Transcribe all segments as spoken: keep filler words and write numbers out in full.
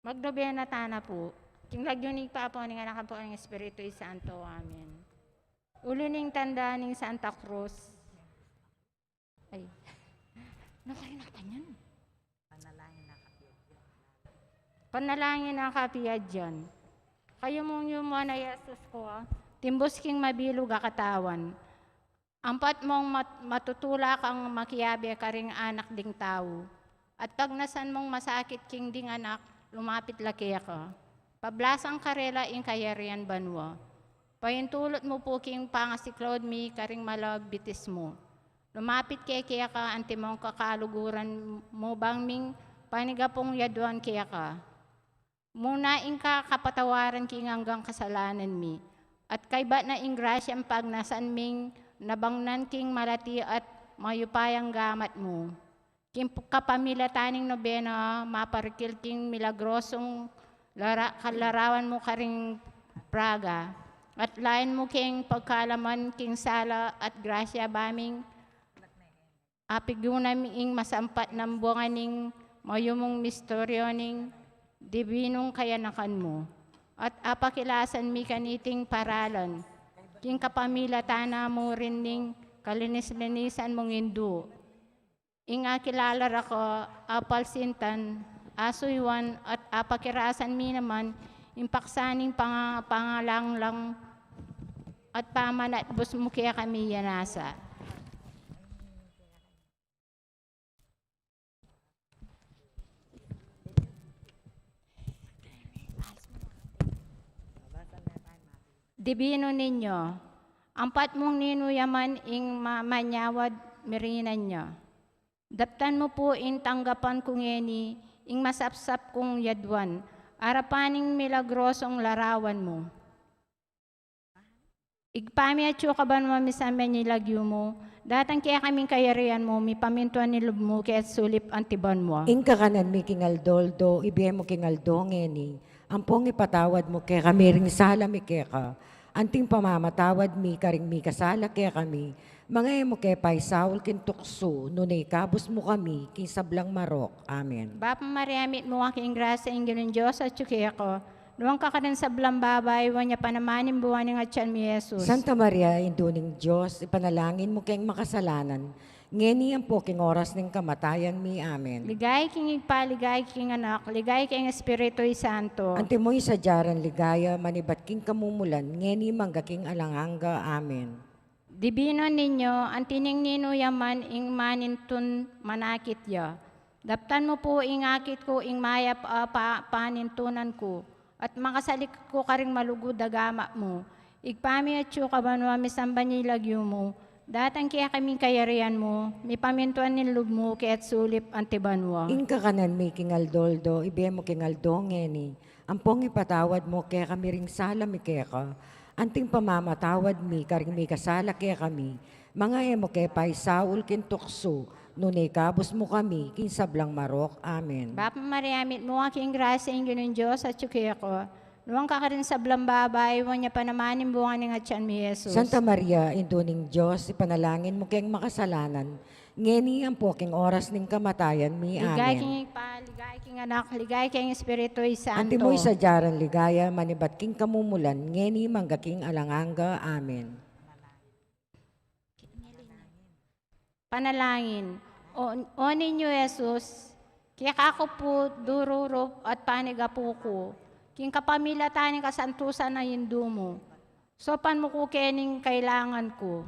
Magnobena tana pu. King lagyu ning Ibpa, ampo ning Anak, ampo ning Espiritu Santo. Amen. Uli ning tanda ning Santa Cruz. Ay. Nakarin na kanyan. Panalangin a kapiadyan. Kayumu ing yumu a Jesus ku, timbus king mabilug a katawan. Ampat mung mat-, matutula kang makiabe karing anak ding tau. At pagnasan mung masakit king ding anak, lumapit la keka. Pablasan karela ing kayarian banua. Paintulut mu pu king pangasiklaud mi karing malabit mu. Lumapit ke keka antimong kakaluguran mu bang ming panigapung yaduan keka. Muna ing kapatawaran king anggang kasalanan mi. At kaybat na ing grasyang pagnasan ming nabangnan king malati at mayupayang gamat mu. King kapamilatan ning nobena, maparikil king milagrosung lara-, kalarawan mu karing Praga, at lain mu king pagkalaman king sala at grasya baming apiguna ing masampat nang bunga ning mayumung misteryo ning dibinung kayanakan mu, at apakilasan mi kaniting paralan, king kapamilatan na mu rin ning kalinis-linisan mung indu. Ing akilala ra ka, apalsintan, asuyuan, at apakirasan mi naman, ing paksa ning panga-, pangalanglang at pamanatbus mu kekami yanasa. Dibinu ninyo, ampat mung ninu ya man ing ma-, manyawad mirinan ya. Daptan mu pu ing tanggapan ku ngeni ing masapsap kung yaduan, arapan ning milagrosung larawan mu. Ibpa mi atsu ka banua, misamban ya ing lagyu mu, datang kekami ing kayarian mu, mipamintuan ing lub mu keti sulip anti banua. Ing kakanan mi king aldo-aldo, ibie mu king aldo ngeni, ampong ipatawad mu kekami ring sala mi keka, anting pamamatawad mi karing mikasala kekami, manga e mu ke paisaul king tuksu, nune ikabus mu kami king sablang marok. Amen. Bapu Maria, mitmu ka king grasya, ing Ginung Dios atsu keka, nuan ka karing sablang babai, nuan ya pa naman ing bunga ning atian mu, i Jesus. Santa Maria, Indu ning Dios, ipanalangin mu keng makasalanan, ngeni ampo king oras ning kamatayan mi. Amen. Ligaya king Ibpa, ligaya king Anak, ligaya king Espiritu Santo. Antimo ing sadya rang ligaya, manibat king kamumulan, ngeni mangga king alang angga. Amen. Dibinu ninyo, anti ning ninu ya man ing manintun manakit ya. Daptan mu pu ing akit ku ing mayap a pa-, panintunan ku, at makasalik ku karing malugud a gamat mu. Ibpa mi atsu ka banua, misamban ya ing lagyu mu, datang kekami ing kayarian mu, mipamintuan ing lub mu keti sulip anti banua. Ing kakanan mi king aldo-aldo, ibie mu king aldo ngeni, ampong ipatawad mu kekami ring sala mi keka, anting pamamatawad mi karing mikasala kekami, manga e mu ke paisaul king tuksu, nune ikabus mu kami king sablang marok. Amen. Bapu Maria, mitmu ka king grasya, ing Ginung Dios atsu keka, nuan ka karing sablang babai, nuan ya pa naman ing bunga ning atian mu, i Jesus. Santa Maria, Indu ning Dios, ipanalangin mu keng makasalanan, ngeni ampo king oras ning kamatayan mi. Ligaya king Ibpa, ligaya king Anak, ligaya king Espiritu Santo. Antimo ing sadya rang ligaya, manibat king kamumulan, ngeni mangga king alang angga. Amen. Panalangin. O, o Niñu Jesus, keka ku pu dururup at panigapu ku, king kapamilatan ning kasantusan a Indu mu. Saupan mu ku kening kailangan ku.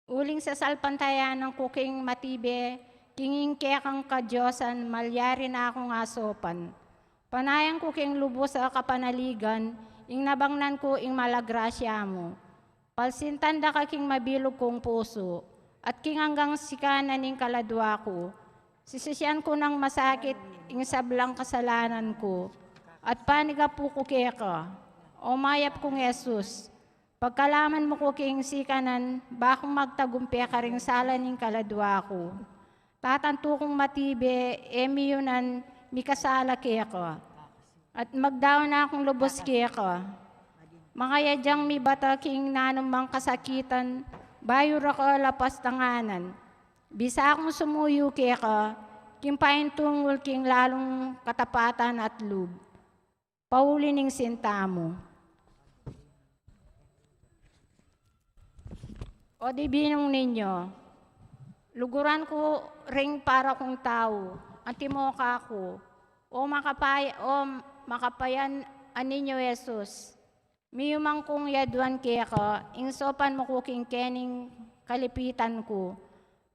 Uling sasalpantayanan ku king matibe, king ing kekang kadiosan, malyari na kung asaupan. Panayan ku king lubus a kapanaligan, ing nabangnan ku ing malagrasya mu. Palsintan da ka king mabilug kung pusu, at king anggang sikanan ning kaladua ku. Sisisian ku nang masakit ing sablang kasalanan ku, at panigapu ku keka. O mayap kung Jesus, pagkalaman mu ku king sikanan, ba kung magtagumpe karing sala ning kaladua ku. Tatantu kung matibe, e miyunan mikasala keka, at magdaun na kung lubus keka. Makayadyang mibata king nanumang kasakitan, bayu ra ka lapas tanganan. Bisa kung sumuyu keka, king paintungul king lalung katapatan at lub. Pauli ning sinta mu. O Dibinung Ninyo, luguran ku ring para kung tau, antimo kaku, o makapay-, o makapayan a Ninyo Jesus. Miyumang kung yaduan keka, ing saupan mu ku king kening kalipitan ku.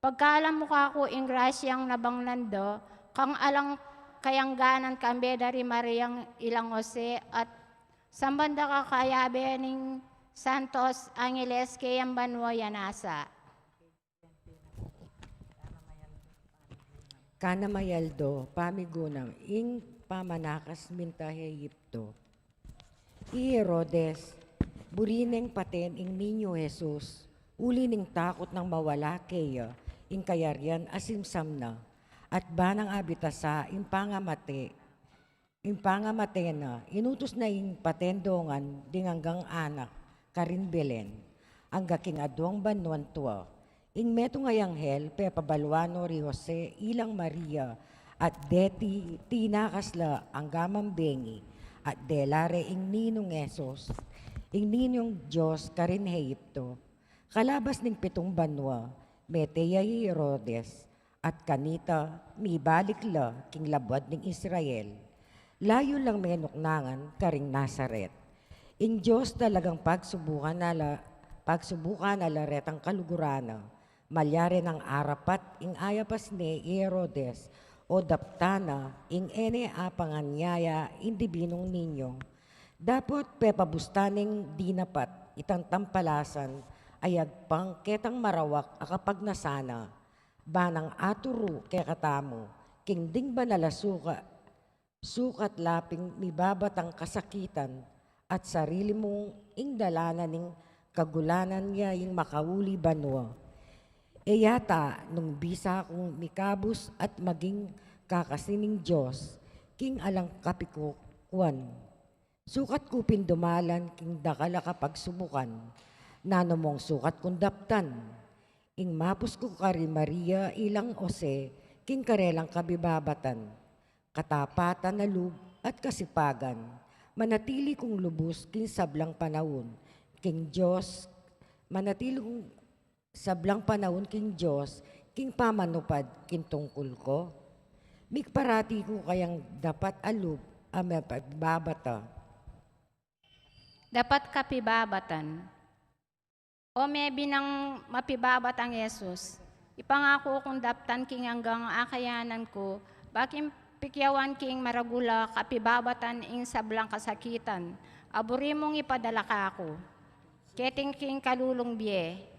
Pagkalam mu kaku ing grasyang nabangnan da, kang alang kayangganan kambe da ri Mariang ilang Jose, at samban da ka kayabe ning santos angeles keyang banua ya nasa. Kana mayaldo, pamigunang ing pamanakas minta Egipto. I Herodes, buri neng paten ing Ninyo Jesus, uli ning takut nang mawala keya ing kayarian a simsam na, at banang abitasa ing pangamate, ing pangamate na, inutus na ing paten dongan ding anggang anak karin Belen, angga king aduang banuan tua. Ing metung a anghel pepabaluan no ri Jose ilang Maria, at deti tinakas la angga mambengi, at dela re ing ninung Jesus, ing ninyung Dios karin Egipto. Kalabas ning pitung banua, mete ya i Herodes, at kanita mibalik la king labuad ning Israel. Layu lang menuknangan karing Nazaret. Ing Dios talagang pagsubukan na la, pagsubukan na la retang kaluguran na. Malyari nang arapat ing ayapas ne i Herodes, o daptan na ing e ne apanganyaya ing Dibinung Ninyo. Dapot pepabusta neng dinapat itang tampalasan a yagpang ketang marawak a kapagnasan na, banang aturu kekatamu king ding banal a suka, sukat laping mibabatang kasakitan, at sarili mung ing dalanan ning kagulanan ya ing makauli banua. E yata nung bisa kung mikabus at maging kakasi ning Dios king alang kapikukuan. Sukat ku pin dumalan king dakal a kapagsubukan, nanu mung sukat kung daptan. Ing mapus ku kari Maria ilang Jose king karelang kabibabatan, katapatan a lub at kasipagan, manatili kung lubus king sablang panaun king Dios, manatili kung sablang panaun king Dios, king pamanupad king tungkul ku. Migparati ku kayang dapat a lub a mapibabata. Dapat kapibabatan. O mebinang mapibabatang Jesus, ipangaku kung daptan king anggang akayanan ku, ba king pikyawan king maragul a kapibabatan ing sablang kasakitan a buri mung ipadala kaku. Keting king kalulung bie.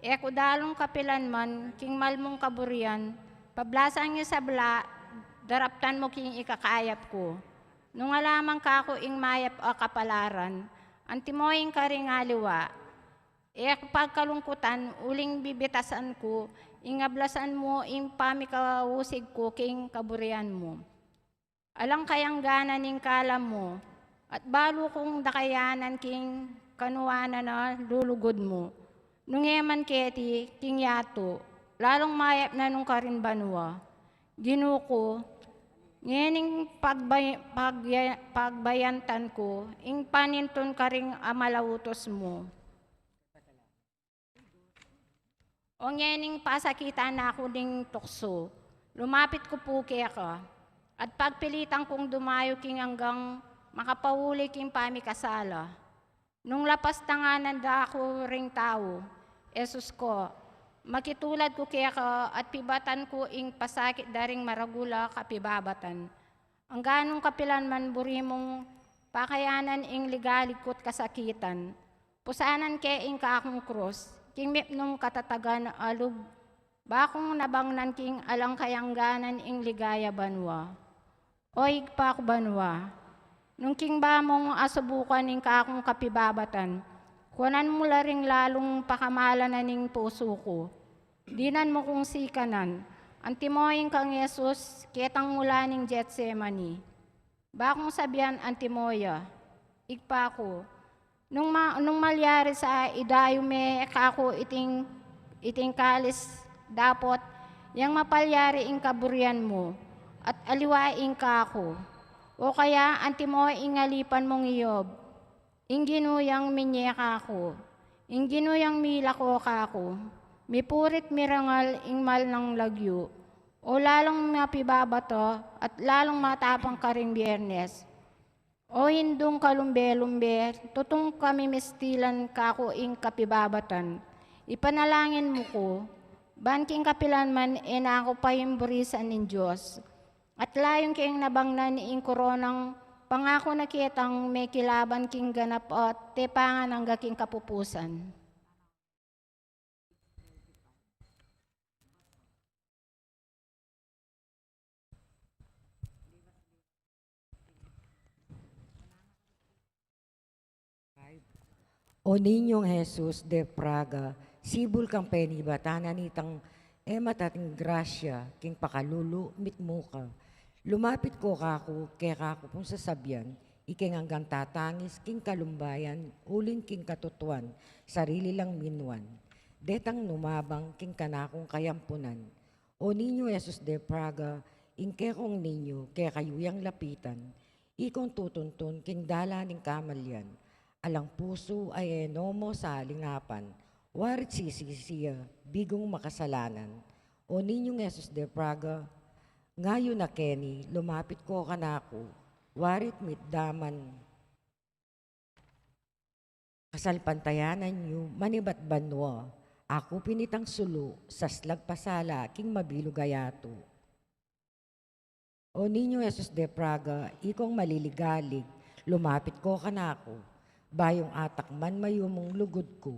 E ku dalung kapilan man king malmung kaburian, pablasang ing sabla, daraptan mu king ikakayap ku. Nung ala man kaku ing mayap a kapalaran, antimo ing karing aliwa. E ku pagkalungkutan, uling bibitasan ku ing ablasan mu ing pamikausig ku king kaburian mu. Alang kayangganan ing kalam mu, at balu kung dakayanan king kanuanan a lulugud mu. Nung e man keti king yatu, lalung mayap na nung karin banua. Ginu ku, ngening pagbay-, pagya-, pagbayantan ku ing panintun karing amalautus mu. O ngening pasakitan na ku ning tuksu, lumapit ku pu keka, at pagpilitan kung dumayu king anggang makapauli king pamikasala. Nung lapas tanganan da ku ring tau, Jesus ku, makitulad ku keka at pibatan ku ing pasakit da ring maragul a kapibabatan. Angganung kapilan man buri mung pakayanan ing ligalig ku't kasakitan. Pusanan ke ing kakung krus, king mipnung katatagan a lub, bakung nabangnan king alang kayangganan ing ligaya banua. O Ibpa ku banua, nung king ba mung asubukan ing kakung kapibabatan, kuanan mu la ring lalung pakamalan na ning pusu ku. Dinan mu kung sikanan, Antimo ing kang Jesus ketang mula ning Getsemani. Bakung sabian antimo ya, "Ibpa ku, nung ma-, nung malyari sa, idayu me kaku iting, iting kalis, dapot yang mapalyari ing kaburian mu, at aliwa ing kaku." O kaya antimo ing alipan mung i Job, "Ing Ginu yang minye kaku, ing Ginu yang milako kaku, mipurit mirangal ing mal nang lagyu." O lalung mapibabato at lalung matapang karing Biernes. O Indung kalumbe-lumbe, tutung kamimistilan kaku ing kapibabatan. Ipanalangin mu ku, ban king kapilan man e na ku paimburisan ning Dios. At layun keng nabangnan ing koronang pangaku na ketang mekilaban king ganap at tepangan angga king kapupusan. O Niñong Jesus de Praga, sibul kang penibatan na nitang e matating grasya king pakalulu, mitmu ka. Lumapit ko kaku, keka ku pung sasabian, ikeng anggang tatangis king kalumbayan, uling king katutuan, sarili lang minuan. Detang numabang king kanakung kayampunan. O Niño Jesus de Praga, ing kekong Niño, kekayu yang lapitan, ikong tutuntun king dalan ning kamalian. Alang pusu a e no mo salingapan, warit sisisi ya, bigung makasalanan. O Niñong Jesus de Praga, ngayun na keni, lumapit ko kanaku, warit mitdaman kasalpantayanan yu, manibat banua, aku pin itang sulu, saslag pasala king mabilug a yatu. O Niño Jesus de Praga, ikong maliligalig, lumapit ko kanaku, bayung atakman mayumung lugud ku,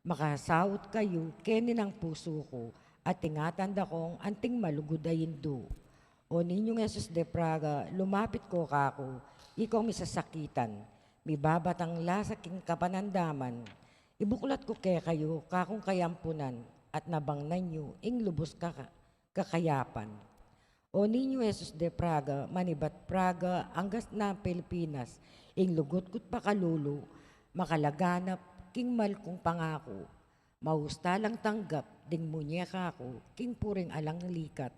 makasaut kayu keni nang pusu ku, at ingatan da kong anting malugud a indu. O Niñong Jesus de Praga, lumapit ko kaku, ikong misasakitan, mibabatang lasa king kapanandaman, ibuklat ku kekayu kakung kayampunan, at nabangnan yu ing lubus kaka-, kakayapan. O Niño Jesus de Praga, manibat Praga anggas na Pilipinas, ing lugud ku't pakalulu, makalaganap king mal kung pangaku, mausta lang tanggap ding munye kaku king puring alang likat.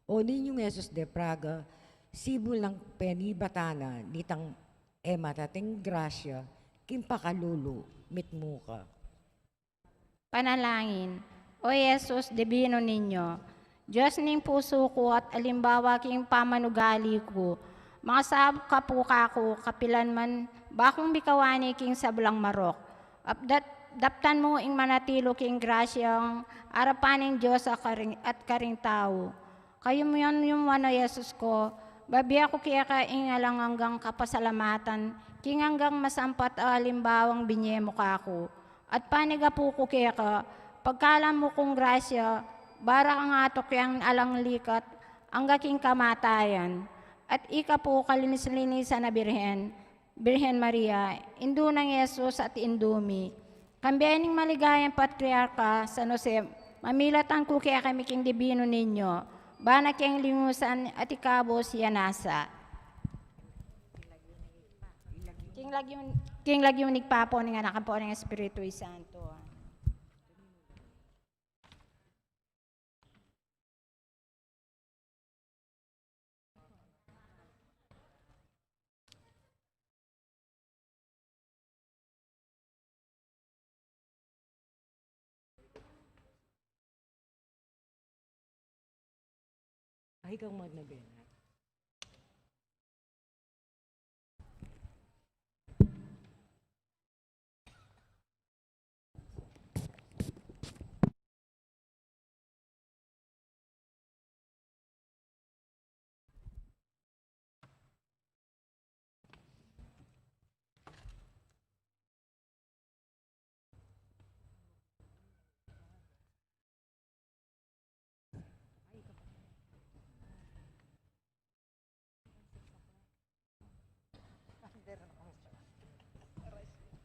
O Niñong Jesus de Praga, sibul nang penibatan na nitang e matating grasya king pakalulu, mitmu ka. Panalangin. O Jesus, Divino Niño, Dios ning pusu ku at alimbawa king pamanugali ku, mangasap ka pu kaku kapilan man ba kung bikawani king sablang marok. At dat-, daptan mu ing manatilu king grasyang arapan ning Dios at karing, at karing tau. Kayumuyum, o Jesus ku, babie ku keka ing alang anggang kapasalamatan king anggang masampat a alimbawang binye mu kaku. At panigapu ku keka, pagkalam mu kung grasya, bara kang atuk yang alang likat angga king kamatayan. At ika pu kalinis-linisan a Birhen, Birhen Maria, indu nang Jesus at indu mi. Kambe ning maligayang patriarka San Jose, mamilatan ku kekami king Divino Niño, ba na keng lingusan at ikabus ya nasa. King lagyu, king lagyu ning Ibpa, ampo ning Anak, ampo ning Espiritu Santo. Ay, kang Magna Bennett.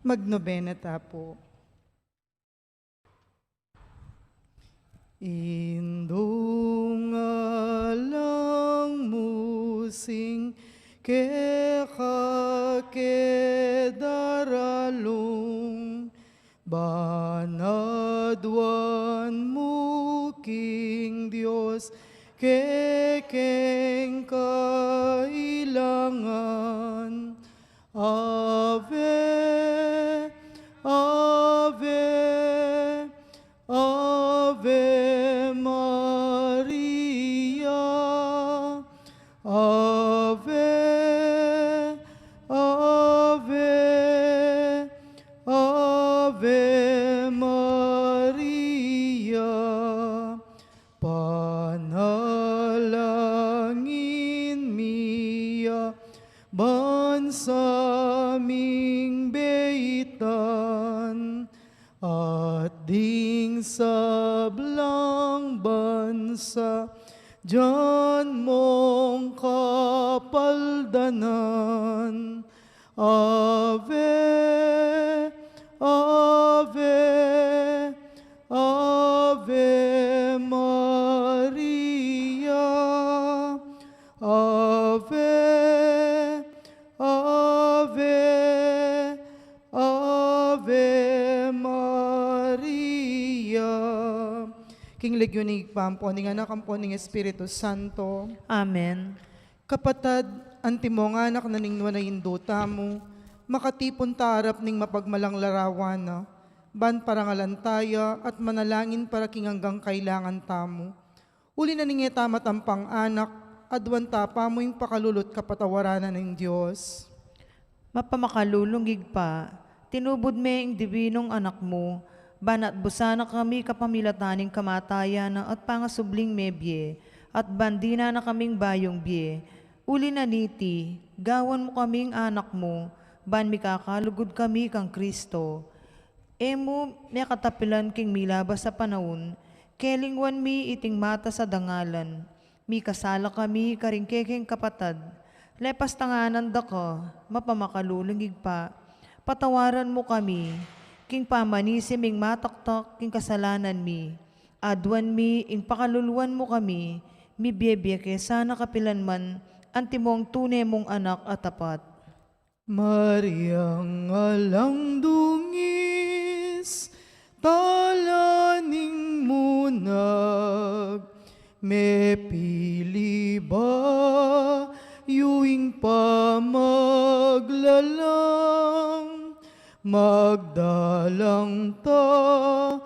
Magnobena ta pu. Indung sing keka ke daralung, ban aduan mu king Dios kekeng kailangan. Ave, Ave, Ave Maria. Ave, Ave, Ave Maria. Panalangin mi ya ban sa ming beitan, at ding sablang bansa dian mung kapaldanan. Ave, Ave, Ave Maria. Ave, Ave, Ave Maria. King lagyu ning Ibpa, ampo ning Anak, ampo ning Espiritu Santo. Amen. Kapatad, antimong anak na ning nuan a Indu tamu, makatipun ta arap ning mapagmalang larawan na, ban parangalan ta ya at manalangin para king anggang kailangan tamu. Uli na ning e ta matampang anak, aduan ta pamu ing pakalulu at kapatawaran na ning Dios. Mapamakalulung Ibpa, tinubud me ing dibinung Anak mu, ban atbusan na kami kapamilatan ning kamatayan na at pangasubling mebie, at ban dinan na kaming bayung bie. Uli na niti, gawan mu kaming anak mu, ban mikakalugud kami kang Kristo. E mu mekatapilan king milabas a panaun, kelingwan mi iting matas a dangalan. Mikasala kami karing kekeng kapatad. Lepas tanganan da ka, mapamakalulung Ibpa, patawaran mu kami, king pamanisi ming mataktak king kasalanan mi. Aduan mi ing pakaluluan mu kami, mibie-bie ke sana kapilan man, antimong tune mung anak a tapat. Mariang alang dungis, tala ning munag, mepili bayu ing pamaglalang, magdalang ta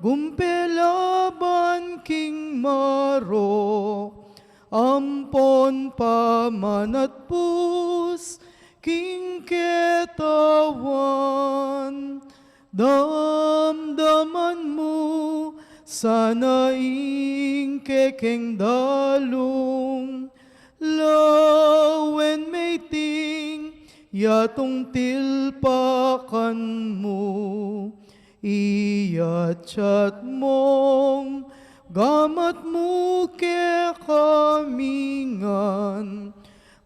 gumpe laban king marok, ampon pamanatpus king ketawan. Damdaman mu sana ing kekeng dalung, lawen me iting yatung tilpakan mu. Iyatyat mung gamat mu kekami ngan,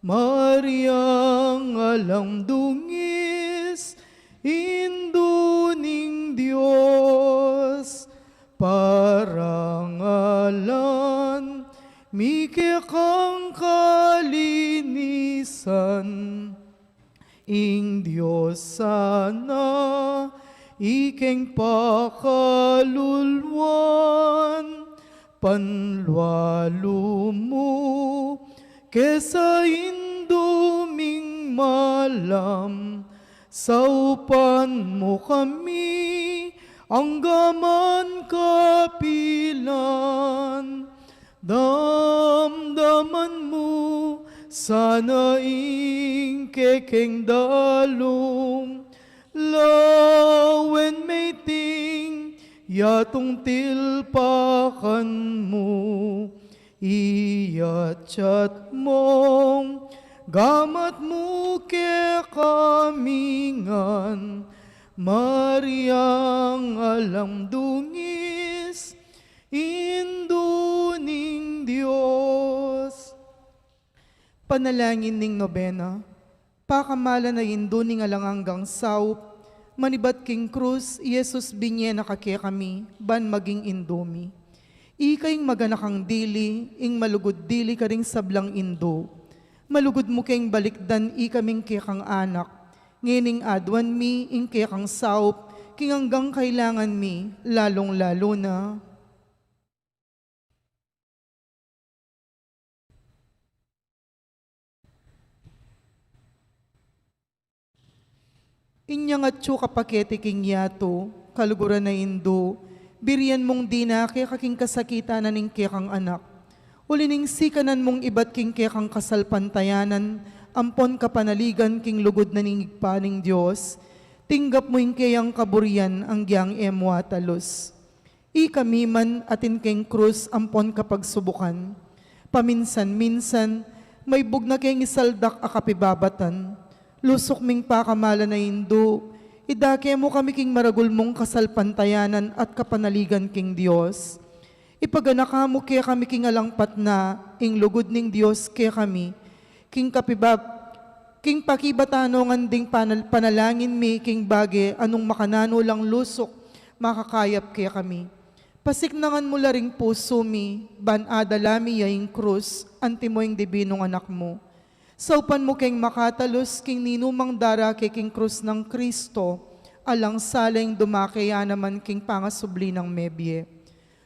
Mariang alang dungis, Indu ning Dios, parangalan mi kekang kalinisan. Ing Dios sana ikeng pakaluluan, panlualu mu ke sa Indu ming malam, saupan mu kami anggaman kapilan. Damdaman mu sana ing kekeng dalung, lawen me iting yatung tilpakan mu. Iyatyat mung gamat mu kekami ngan, Mariang alang dungis, Indu ning Dios. Panalangin ning nobena. Pakamalan a Indu ning alang anggang saup, manibat king krus, i Jesus binye na ka kekami, ban maging Indu mi. Ika ing maganakang dili, ing malugud dili karing sablang indu. Malugud mu keng balikdan ikaming kekang anak, ngening aduan mi ing kekang saup, king anggang kailangan mi, lalung-lalu na. Inyang atyu ka pa keti king yatu, kaluguran a Indu, birian mung dinake ka king kasakitan na ning kekang anak. Uli ning sikanan mung ibat king kekang kasalpantayanan, ampon kapanaligan king lugud na ning Ibpa ning Dios, tinggap mu ing keyang kaburian anggyang e mu atalus. Ikami man atin keng krus ampon kapagsubukan. Paminsan-minsan, maibug na keng isaldak a kapibabatan. Lusuk ming pakamalan a Indu, idake mu kami king maragul mung kasalpantayanan at kapanaligan king Dios. Ipaganaka mu kekami king alang patna ing lugud ning Dios kekami, king kapibab-, king pakibatan ngan ding panal-, panalangin mi king bage a nung makananu lang lusuk makakayap kekami. Pasiknangan mu la ring pusu mi, ban adala mi ya ing krus, antimo ing dibinung anak mu. Saupan mu keng makatalus king ninumang darake king krus nang Kristo, alang sala ing dumake ya naman king pangasubli nang mebie.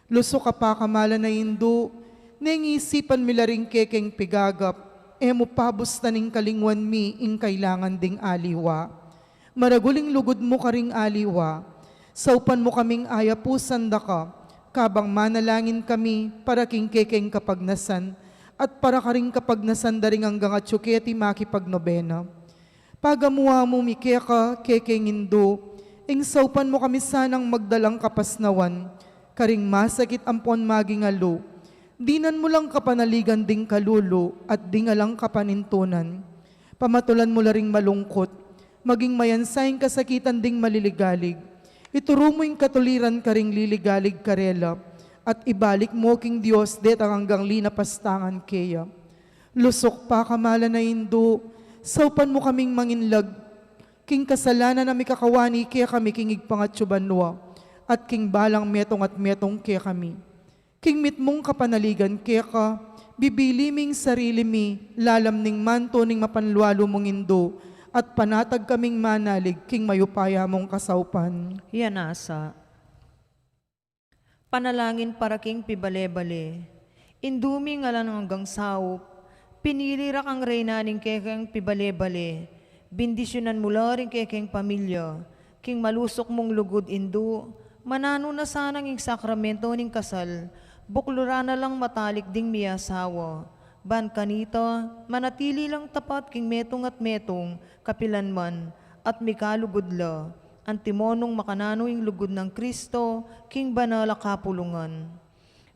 Lusuk a pakamalan a Indu, neng isipan mi la ring kekeng pigagap, e mu pabustan ing kalingwan mi ing kailangan ding aliwa. Maragul ing lugud mu karing aliwa, saupan mu kaming ayapusan da ka, kabang manalangin kami para king kekeng kapagnasan, at para karing kapagnasan da ring anggang atyu keti makipagnobena. Pagamu-amu mi keka, kekeng Indu, ing saupan mu kami sanang magdalang kapasnawan, karing masakit ampon maging alu, dinan mu lang kapanaligan ding kalulu at ding alang kapanintunan. Pamatulan mu la ring malungkut, maging mayansa ing kasakitan ding maliligalig. Ituru mu ing katuliran karing liligalig karela, at ibalik mu king Dios detang anggang linapastangan keya. Lusuk pakamalan a Indu, saupan mu kaming manginlag king kasalanan a mikakawani kekami king Ibpang atyu banua, at king balang metung at metung kekami. King mitmung kapanaligan keka, bibili ming sarili mi, lalam ning mantu ning mapanlualu mung Indu, at panatag kaming manalig king mayupaya mung kasaupan. Iya nasa. Panalangin para king pibale-bale. Indu ming alang anggang saup, pinili ra kang reyna ning kekeng pibale-bale, bendisyunan mu la ring kekeng pamilya, king malusuk mung lugud Indu, mananu na sanang ing sakramento ning kasal, bukluran na lang matalik ding miyasawa, ban kanita, manatili lang tapat king metung at metung, kapilan man, at mikalugud la, antimo nung makananu ing lugud nang Kristo, king banal a kapulungan.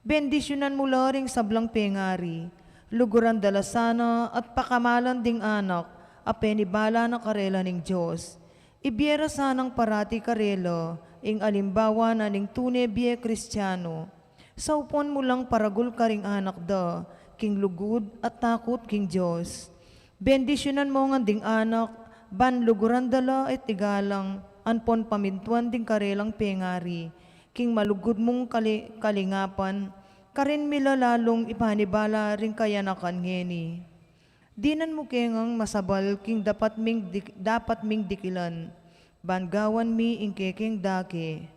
Bendisyunan mu la ring sablang pengari, luguran da la sana at pakamalan ding anak, a penibala na karela ning Dios. Ibie ra sanang parati karela, ing alimbawa na ning tune bie Kristiano. Saupan mu lang paragul karing anak da, king lugud at takut king Dios. Bendisyunan mu ngan ding anak, ban luguran da la at igalang, ampon pamintuan ding karelang pengari, king malugud mung kali-, kalingapan, karin mi la lalung ipanibala ring kayanakan ngeni. Dinan mu ke ngang masabal king dapat ming dik-, dapat ming dikilan, ban gawan mi ing kekeng dake.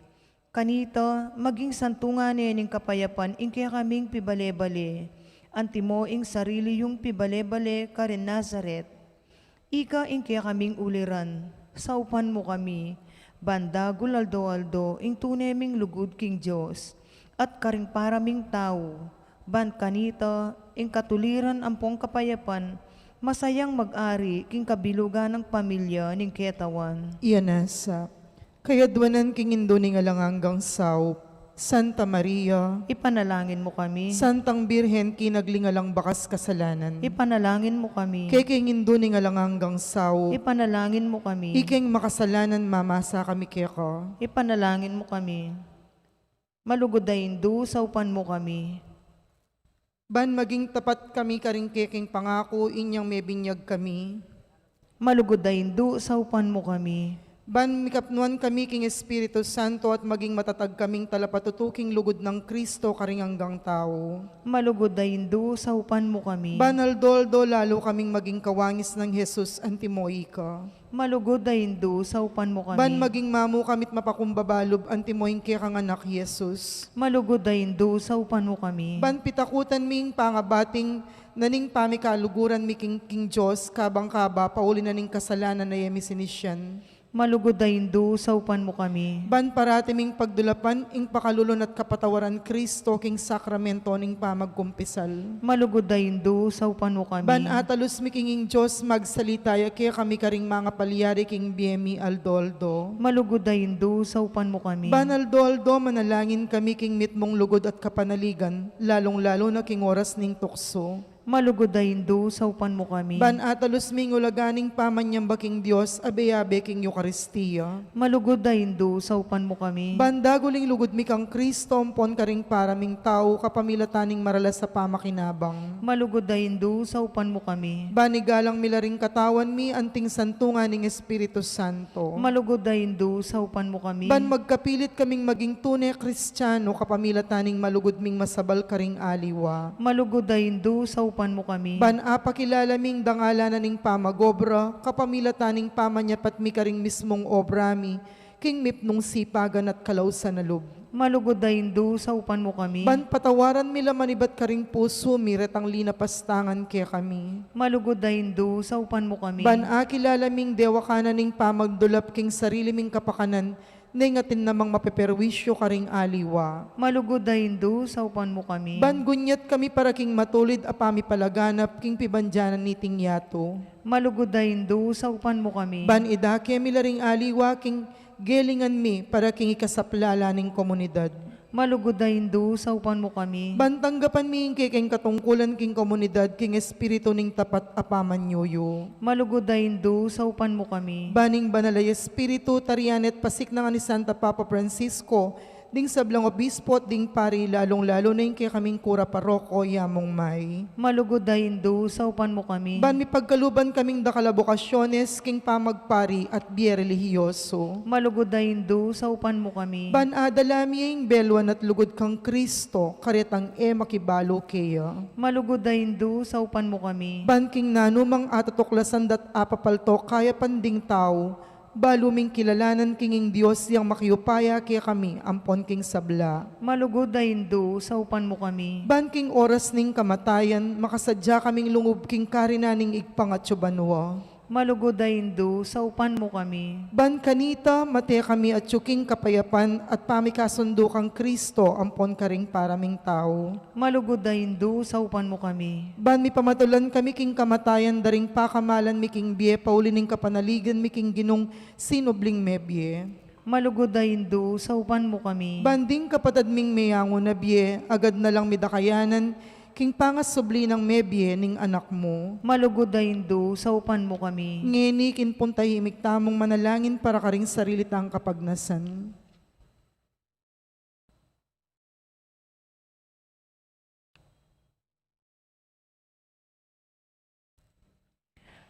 Kanita, maging santungan ne ning kapayapan ing kekaming pibale-bale, antimo ing sarili yung pibale-bale karin Nazaret. Ika ing kekaming uliran, saupan mu kami, ban dagul aldo-aldo ing tune ming lugud king Dios, at karing para ming tau, ban kanita, ing katuliran ampong kapayapan, masayang mag-ari king kabilugan nang pamilya ning ketawan. Iya nasa. Kayadwanan king Indu ning alang anggang saup, Santa Maria. Ipanalangin mu kami. Santang Birhen, kinagling alang bakas kasalanan. Ipanalangin mu kami. Kekeng Indu ning alang anggang saup. Ipanalangin mu kami. Ikeng makasalanan mamasa kami keka. Ipanalangin mu kami. Malugud a Indu, saupan mu kami. Ban maging tapat kami karing kekeng pangaku, inyang mebinyag kami. Malugud a Indu, saupan mu kami. Ban mikapnuan kami king Espiritu Santo at maging matatag kaming talapatutu king lugud nang Kristo karing anggang tau. Malugud a Indu, saupan mu kami. Ban aldo-aldo lalu kaming maging kawangis nang Jesus antimo ika. Malugud a Indu, saupan mu kami. Ban maging mamu kami't mapakumbaba lub antimo ing kekang Anak, Jesus. Malugud a Indu, saupan mu kami. Ban pitakutan mi ing pangabating na ning pamikaluguran mi king, king Dios, kabang kaba pauli na ning kasalanan a e mi sinisian. Malugud a Indu, saupan mu kami. Ban parati ming pagdulapan ing pakalulun at kapatawaran Kristo king sakramento ning pamagkumpisal. Malugud a Indu, saupan mu kami. Ban atalus mi king ing Dios magsalita ya kekami karing mangapalyari king bie mi aldo-aldo. Malugud a Indu, saupan mu kami. Ban aldo-aldo manalangin kami king mitmung lugud at kapanaligan, lalung-lalu na king oras ning tuksu. Malugud a Indu, saupan mu kami. Ban atalus ming ulaga ning pamanyamba king Dios, abe-abe king Eukaristia. Malugud a Indu, saupan mu kami. Ban dagul ing lugud mi kang Kristo ampon karing para ming tau kapamilatan ning maralas a pamakinabang. Malugud a Indu, saupan mu kami. Ban igalang mi la ring katawan mi anting santungan ning Espiritu Santo. Malugud a Indu, saupan mu kami. Ban magkapilit kaming maging tune Kristiano kapamilatan ning malugud ming masabal karing aliwa. Malugud a Indu, saupan mu kami. Ban apakilala ming dangalan na ning pamagobra kapamilatan ning pamanyapat mi karing mismung obra mi king mipnung sipagan at kalausan a lub. Malugud a Indu, saupan mu kami. Ban patawaran mi la manibat karing pusu mi retang linapastangan kekami. Malugud a Indu, saupan mu kami. Ban akilala ming dewakan na ning pamagdulap king sarili ming kapakanan, neng atin namang mapeperwisyu karing aliwa. Malugud a Indu, saupan mu kami. Ban gunyat kami para king matulid a pamipalaganap king pibandian niting yatu. Malugud a Indu, saupan mu kami. Ban idake mi la ring aliwa king gelingan mi para king ikasaplala ning komunidad. Malugud a Indu, saupan mu kami. Ban tanggapan mi ing kekeng katungkulan king komunidad king espiritu ning tapat a pamanyuyu. Malugud a Indu, saupan mu kami. Ban ing Banal a Espiritu tarian at pasiknangan ni Santo Papa Francisco, ding sablang obispo at ding pari, lalung-lalu na ing kekaming kura paroko, ya mung may. Malugud a Indu, saupan mu kami. Ban mipagkaluban kaming dakal a bokasyones king pamagpari at bie relihiyoso. Malugud a Indu, saupan mu kami. Ban adala mi ing belwan at lugud kang Kristo karetang e makibalu keya. Malugud a Indu, saupan mu kami. Ban king nanumang atatuklasan da't apapaltok kayapan ding tau, balu ming kilalanan king ing Dios yang makiupaya kekami ampon king sabla. Malugud a Indu, saupan mu kami. Ban king oras ning kamatayan, makasadya kaming lungub king karinan ning Ibpang atsu banua. Malugud a Indu, saupan mu kami. Ban kanita, mate kami atsu king kapayapan at pamikasundu kang Kristo ampon karing para ming tau. Malugud a Indu, saupan mu kami. Ban mipamatulan kami king kamatayan da ring pakamalan mi king bie, pauli ning kapanaligan mi king Ginung sinubling mebie. Malugud a Indu, saupan mu kami. Ban ding kapatad ming meyangu na bie, agad na lang midakayanan king pangasubli nang mebie ning Anak mu. Malugud a Indu, saupan mu kami. Ngeni king pung tahimik tamung manalangin para karing sarili tang kapagnasan.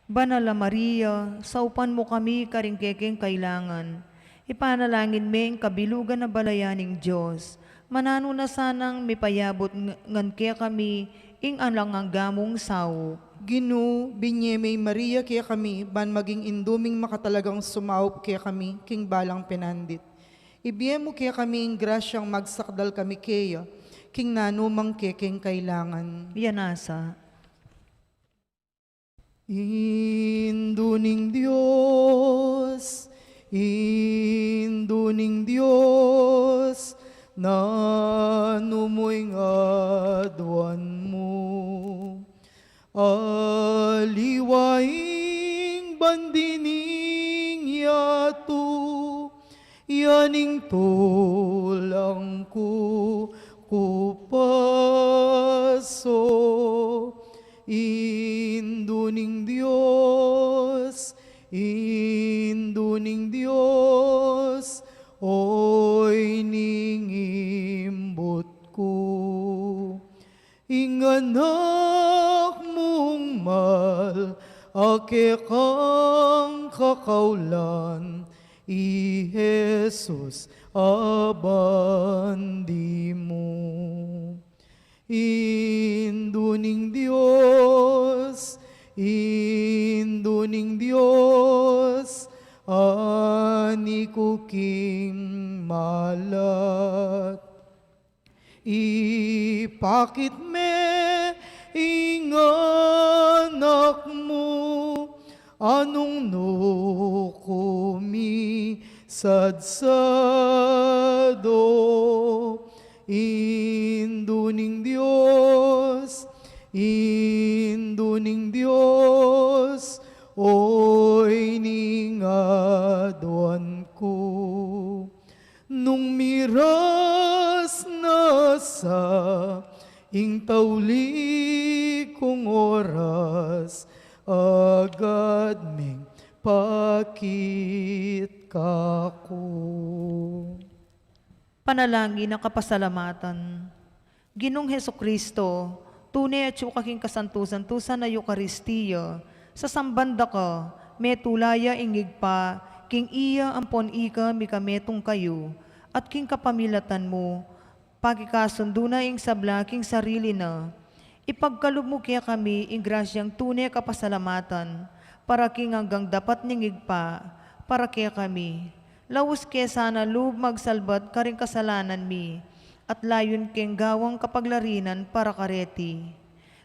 Banal a Maria, saupan mu kami karing kekeng kailangan. Ipanalangin me ing kabilugan a balayan ning Dios. Mananu na sanang mipayabut ng-, ngan kekami ing alang angga mung saup. Ginu, binye me i Maria kekami, ban maging indu ming makatalagang sumaup kekami king balang penandit. Ibie mu kekami ing grasyang magsakdal kami keya king nanumang kekeng kailangan. Yan nasa. Indu ning Dios, Indu ning Dios, nanu mu ing aduan mu? Aliwa ing bandi ning yatu, ya ning tulang ku kupasu. Indu ning Dios, Indu ning Dios, oy ning imbut ku. Ing anak mung mal a kekang kakaulan, I Jesus abandi mu. Indu ning Dios, Indu ning Dios, ani ku king malat. Ipakit me ing anak mu, anung nu ku misadsado. Indu ning Dios, Indu ning Dios, oy ning aduan ku. Nung miras na sa ing tauli kung oras, agad meng pakit kaku. Panalangin a kapasalamatan. Ginung Jesucristo, tune atyu ka king kasantu-santusan a Eukaristia, sasamban da ka, metula ya ing Ibpa, king iya ampon ika mikametung kayu, at king kapamilatan mu, pakikasundu na ing sabla king sarili na. Ipagkalub mu kekami ing grasyang tune kapasalamatan, para king anggang dapat ning Ibpa, para kekami. Laus ke sana lub magsalbat karing kasalanan mi, at layun keng gawang kapaglarinan para kareti.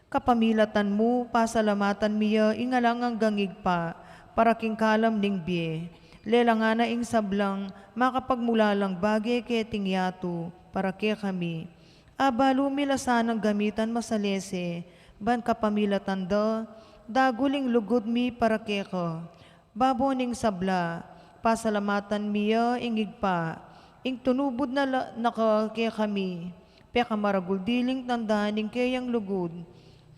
Kapamilatan mu, pasalamatan mi ya ing alang anggang Ibpa, para king kalam ning bie. Lelangan na ing sablang makapagmulalang bage keting yatu, para kekami. Abalu mi la sanang gamitan masalese, ban kapamilatan da, dagul ing lugud mi para keka. Babo ning sabla, pasalamatan mi ya ing Ibpa, ing tunubud na la, na ka kekami, pekamaragul diling tanda ning keyang lugud,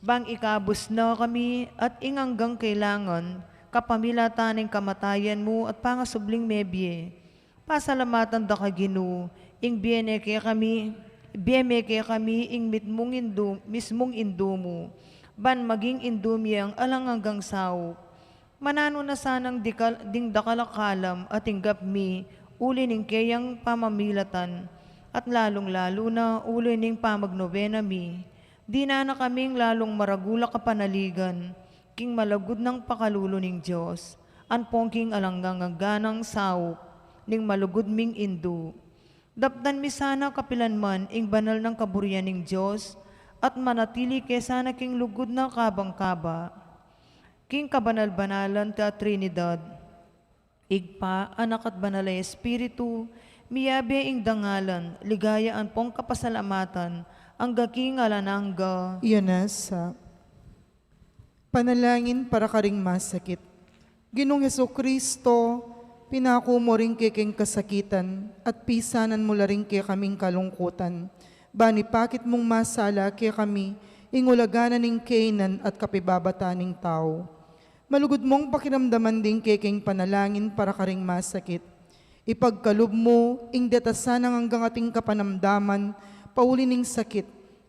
bang ikabus na kami at ing anggang kailangan, kapamilatan ning kamatayan mu at pangasubling mebie. Pasalamatan da ka, Ginu, ing bie ne kekami, bie me kekami ing mitmung indu, mismung indu mu, ban maging indu mi yang alang anggang saup. Mananu na sanang dikal, ding dakal a kalam a tinggap mi, uli ning keyang pamamilatan, at lalung-lalu na uli ning pamagnobena mi. Dinan na kaming lalung maragul a kapanaligan, king malugud nang pakalulu ning Dios, ampong king alang anggang saup, ning malugud ming indu. Daptan mi sana kapilan man ing banal nang kaburian ning Dios, at manatili ke sana king lugud na kabang kaba. King kabanal-banalan ta Trinidad, Ibpa, Anak at Banal a Espiritu, miyabe ing dangalan, ligaya ampong kapasalamatan, angga king alang angga. Iya na sa. Panalangin para karing masakit. Ginung Jesucristo, pinaku mu ring kekeng kasakitan, at pisanan mu la ring kekaming kalungkutan. Ban ipakit mung masala kekami, ing ulagan na ning keynan at kapibabatan ning tau. Malugud mung pakiramdaman ding kekeng panalangin para karing masakit. Ipagkalub mu, ing deta sanang anggang ating kapanamdaman, pauli ning sakit,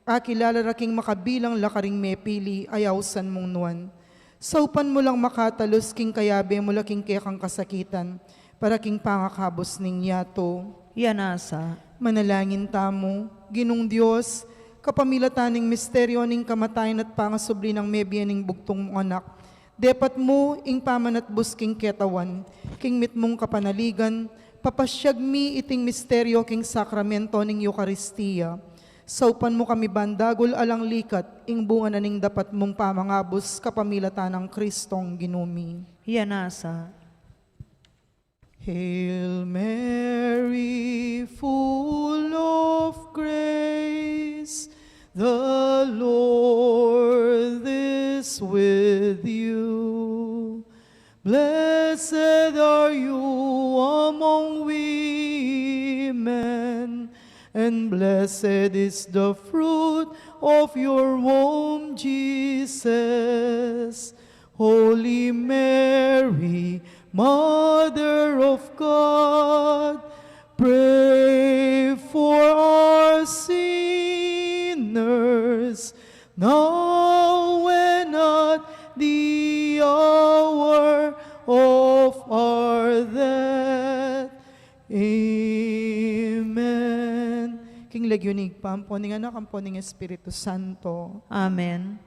akilala ra king makabilang la karing mepili a ausan mung nuan. Saupan mu lang makatalus king kayabe mu la king kekang kasakitan, para king pangakabus ning yatu. Iya na sa. Manalangin tamu, Ginung Dios, kapamilatan ning misteryo ning kamatayan at pangasubli nang mebie ning bugtung mung Anak, depat mu ing pamanatbus king ketawan, king mitmung kapanaligan, papasyag mi iting misteryo king sakramento ning Eukaristia. Saupan mu kami ban dagul alang likat, ing bunga na ning dapat mung pamangabus kapamilatan nang Kristong Ginu mi. Iya na sa. Hail Mary, full of grace, the Lord is with you. Blessed are you among women, and blessed is the fruit of your womb, Jesus. Holy Mary, Mother of God, pray for us sinners, now and at the hour of our death. Lagyu ning Ibpa, ampo ning Anak, ampo ning Espiritu Santo. Amen.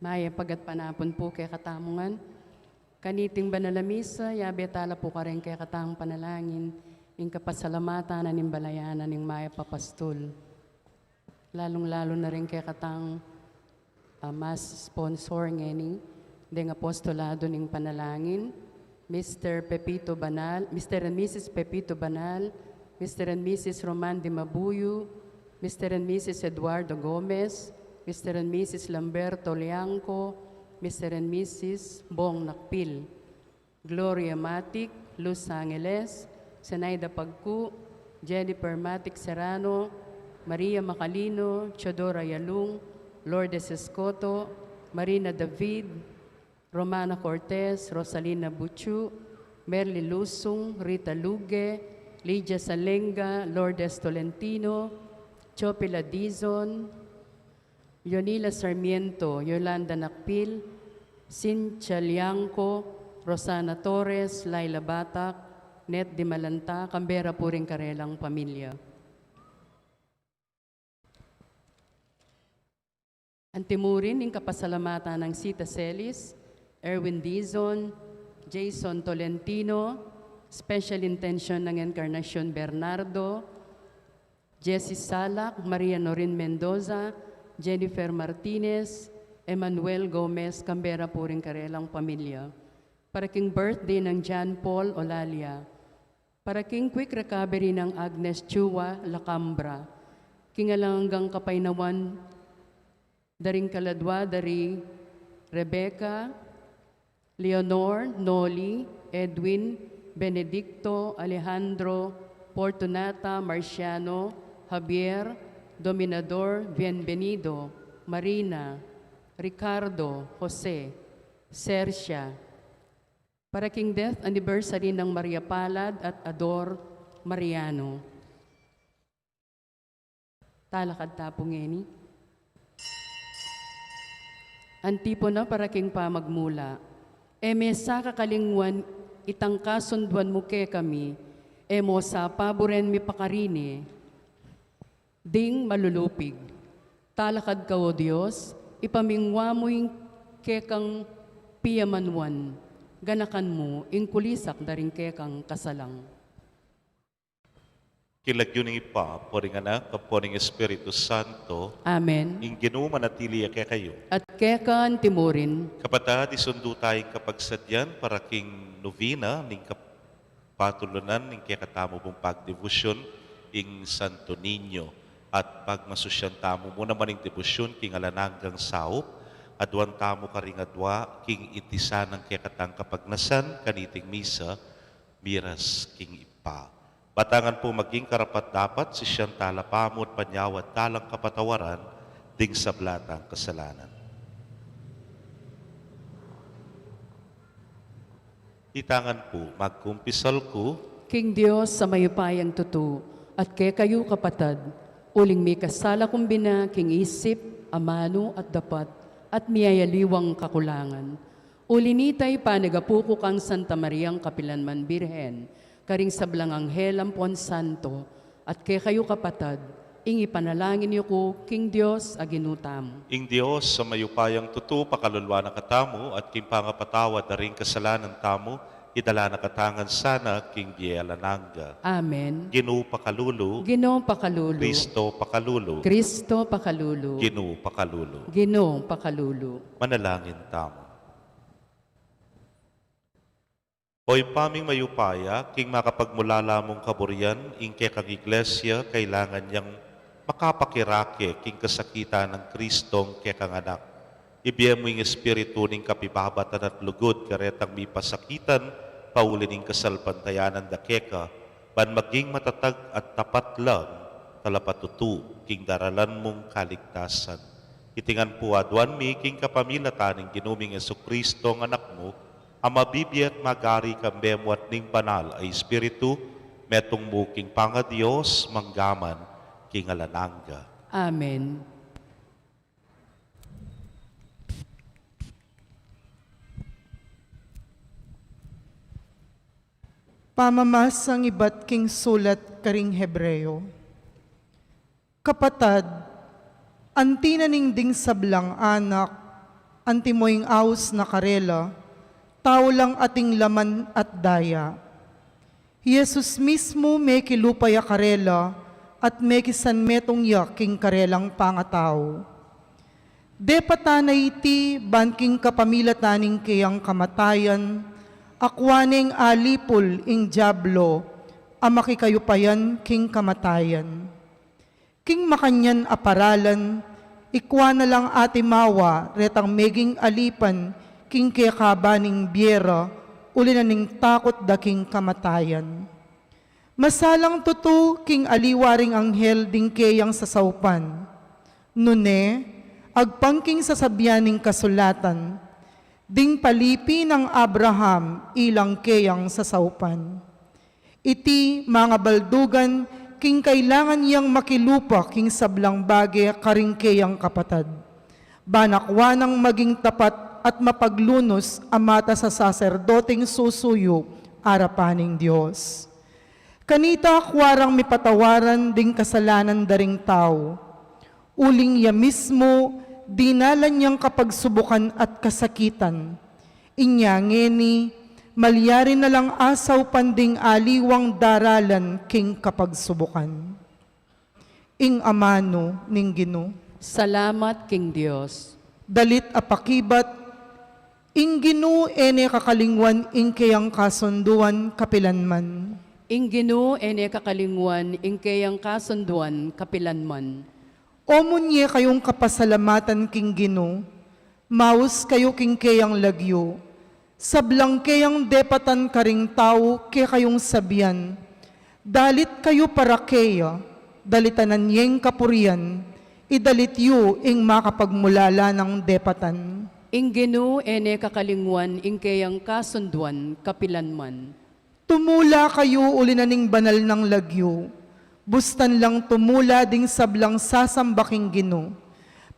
Mayap a gatpanapun pu kekatamu ngan. Kaniting banal a misa, yabe tala pu karing kekatang panalangin ing kapasalamatan ning balayan ning Mayap a Pastul. Lalung-lalu na ring kekatang, ah, mas sponsor ngeni deng apostolado ning panalangin, Mister Pepito Banal, Mister and Missus Pepito Banal, Mister and Missus Roman de Mabuyu, Mister and Missus Eduardo Gomez, Mister and Missus Lamberto Liangco, Mister and Missus Bong Nakpil. Gloria Matic, Luz Angeles, Zenaida Pagcu, Jennifer Matic Serrano, Maria Macalino, Teodora Yalung, Lourdes Escoto, Marina David, Romana Cortez, Rosalina Buchu, Merly Lusung, Rita Luge, Lydia Salenga, Lourdes Tolentino, Chopila Dizon, Leonila Sarmiento, Yolanda Nakpil, Cynthia Liangco, Rosana Torres, Laila Batak, Net Dimalanta, kambe ra pu ring karelang pamilya. Antimurin ing kapasalamatan nang Sita Celis, Erwin Dizon, Jason Tolentino, special intention nang Encarnacion Bernardo, Jessie Salak, Maria Norin Mendoza, Jennifer Martinez, Emmanuel Gomez, kambe ra pu ring karelang pamilya. Para king birthday nang John Paul Olalia. Para king quick recovery nang Agnes Chua Lacambra. King alang anggang kapaynawan da ring kaladwa da ri Rebecca, Leonor, Noli, Edwin, Benedicto, Alejandro, Fortunata, Marciano, Javier, Dominador, Bienvenido, Marina, Ricardo, Jose, Sercia. Para king death anniversary nang Maria Palad at Ador Mariano. Talakad ta pu ngeni. Antipona para king pamagmula. E me sa kakalingwan itang kasunduan mu kekami, e mu sa paburen mipakarine ding malulupig. Talakad ka, O Dios, ipamingwa mu ing kekang piyamanwan, ganakan mu ing kulisak da ring kekang kasalang. King lagyu ning Ibpa, ampo ning Anak, ampo ning Espiritu Santo. Amen. Ing Ginu manatili ya kekayu. At keka antimurin. Kapatad, isundu taya ing kapagsadyan para king novena ning kap-, patulunan ning kekatamu pung pagdebosyon ing Santo Niño. At pagmasusyan tamu mu naman ing debosyon king alang anggang saup, aduan tamu karing adua king itisan nang kekatang kapagnasan kaniting misa, miras king Ibpa. Batangan pu maging karapat-dapat, sisian tala pamu at panyawad talang kapatawaran ding sabla tang kasalanan. Itangan pu, magkumpisal ku king Dios a mayupayang tutu, at kekayu kapatad, uling mikasala kung bina king isip, amanu at dapat, at miyayaliwang kakulangan. Uli nita, ipanagapu ku kang Santa Mariang kapilanman Birhen, karing sablang anghel ampon santo, at kekayu kapatad, ing ipanalangin yu ku king Dios a Ginu tamu. Ing Dios a mayupayang tutu, pakaluluan na katamu, at king pangapatawad da ring kasalanan tamu, idala na katamu ngan sana king bie alang angga. Amen. Ginu pakalulu. Ginu pakalulu. Kristo pakalulu. Kristo pakalulu. Ginu pakalulu. Ginu pakalulu. Manalangin tamu. O Ibpa ming mayupaya, king makapagmulala mung kaburian ing kekang Iglesia, kailangan yang makapakirake king kasakitan nang Kristong kekang Anak. Ibie mu ing Espiritu ning kapibabatan at lugud karetang mipasakitan pauli ning kasalpantayanan da keka, ban maging matatag at tapat lang talapatutu king daralan mung kaligtasan. Iti ngan pu aduan mi king kapamilatan ning Ginu ming Jesucristo, a Anak mu, a mabibie at magari kambe mu at ning Banal a Espiritu, metung mu king pangaDios, mangga man king alang angga. Amen. Pamamasang ibat king sulat karing Hebreo. Kapatad, anti na ning ding sablang anak, antimo ing aus na karela, tau lang ating laman at daya. I Jesus mismu mekilupa ya karela at mekisanmetung ya king karelang pangatau. Depatan na iti ban king kapamilatan ning keyang kamatayan, akua neng alipul ing Diablo a makikayupayan king kamatayan. King makanyan a paralan, ikua na lang atimawa retang meging alipan king kekaban ning bie ra, uli na ning takut da king kamatayan. Masalang tutu king aliwa ring anghel ding keyang sasaupan. Nune, agpang king sasabian ning kasulatan, ding palipi nang Abraham ilang keyang sasaupan. Iti mangabaldugan king kailangan yang makilupa king sablang bage karing keyang kapatad, ban akua nang maging tapat at mapaglunus a mata sa saserdoteng susuyu arapan ning Dios. Kanita akua rang mipatawaran ding kasalanan da ring tau. Uling ya mismu dinalan yang kapagsubukan at kasakitan. Inya ngeni, malyari na lang asaupan ding aliwang daralan king kapagsubukan. Ing amanu ning Ginu. Salamat king Dios. Dalit a pakibat, ing Ginu e ne kakalingwan ing keyang kasunduan kapilanman. Ing Ginu e ne kakalingwan ing keyang kasunduan kapilanman. O munye kayung kapasalamatan king Ginu, maus kayu king keyang lagyu. Sablang keyang depatan karing tau kekayung sabian, dalit kayu para keya, dalitanan yeng kapurian, idalit yu ing makapagmulala nang depatan. Ing Ginu e ne kakalingwan ing keyang kasunduan kapilanman. Tumula kayu uli na ning banal nang lagyu. Bustan lang tumula ding sablang sasamba king Ginu.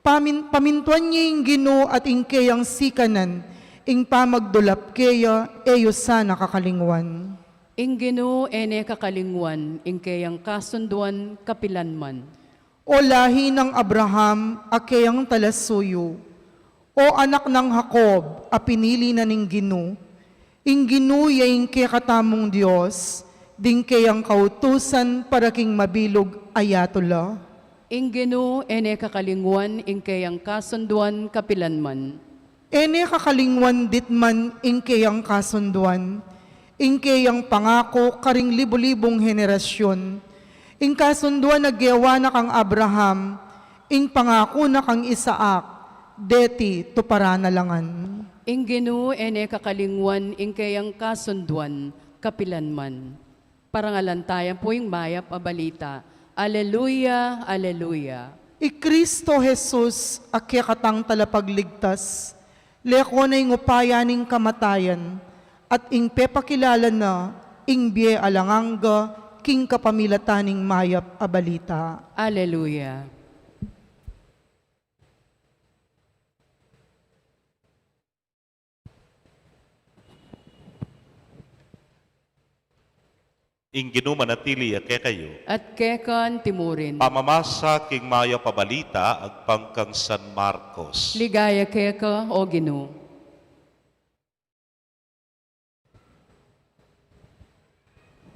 Pamin-, pamintuan ye ing Ginu at ing keyang sikanan, ing pamagdulap keya e yu sana kakalingwan. Ing Ginu e ne kakalingwan ing keyang kasunduan kapilanman. O lahi nang Abraham a keyang talasuyu, o anak nang Jacob a pinili na ning Ginu, ing Ginu ya ing kekatamung Dios, ding keyang kautusan para king mabilug a yatu la. Ing Ginu e ne kakalingwan ing keyang kasunduan kapilan man. E ne kakalingwan ditman ing keyang kasunduan, ing keyang pangaku karing libu-libung henerasyun, ing kasunduan a gewa na kang Abraham, ing pangaku na kang Isaac, deti tuparan na la ngan. Ing Ginu e ne kakalingwan ing keyang kasunduan kapilan man. Parangalan taya pu ing mayap a balita. Aleluya, aleluya. I Kristo Jesus a kekatang talapagligtas, leko na ing upaya ning kamatayan, at ing pepakilala na ing bie alang angga king kapamilatan ning mayap a balita. Aleluya. Ing Ginu manatili ya kekayu. At keka antimurin. Pamamasa king mayap a balita agpang kang San Marcos. Ligaya keka, O Ginu.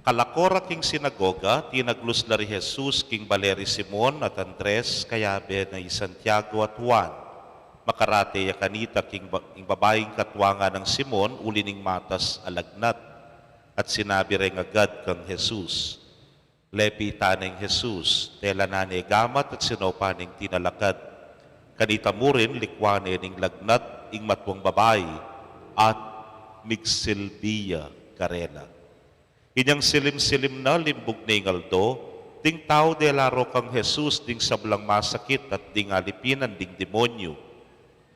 Kalako ra king sinagoga, tinaglus la ri Jesus king bale ri Simon at Andres, kayabe na i Santiago at Juan. Makarate ya kanita king ba-, ing babaing katwanga nang Simon, uli ning matas a lagnat. At sinabi reng agad kang Jesus. Lepitan neng Jesus, tela na ne gamat at sinopa neng tinalakad. Kanita murin likwan ne ning lagnat ing matwang babai at migsilbi ya karela. Inyang silim-silim na limbug ne ing aldo, ding tau dela ro kang Jesus ding sablang masakit at ding alipinan ding demonyu.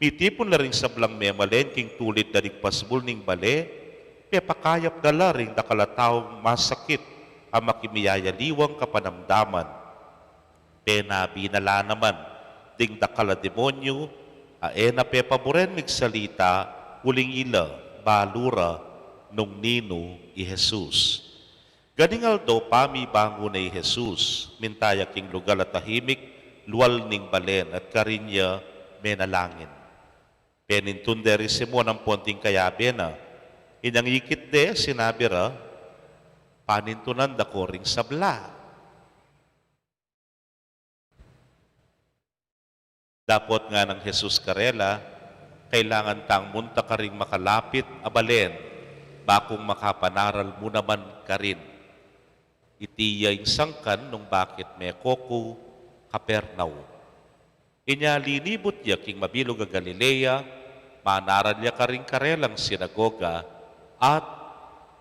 Mitipun la ring sablang memalen king tulid da ring pasbul ning bale, pepakayap da la ring dakal a taung masakit a makimiyayaliwang kapanamdaman. Penabi na la naman ding dakal a demonyu a e na pepaburen migsalita, uling ila balu ra nung ninu i Jesus. Ganing aldo pamibangun ne i Jesus, minta ya king lugal a tahimik, lual ning balen at karin ya menalangin. Penintun de ri Simon ampon ding kayabe na. Inyang ikit de, sinabi ra, panintunan da ko ring sabla. Dapot nganang Jesus karela, kailangan tang munta karing makalapit a balen, bakung makapanaral mu naman karin. Iti ya ing sangkan nung bakit meko ku Kapernaum. Inya linibut ya king mabilug a Galilea, manaral ya karing karelang sinagoga, at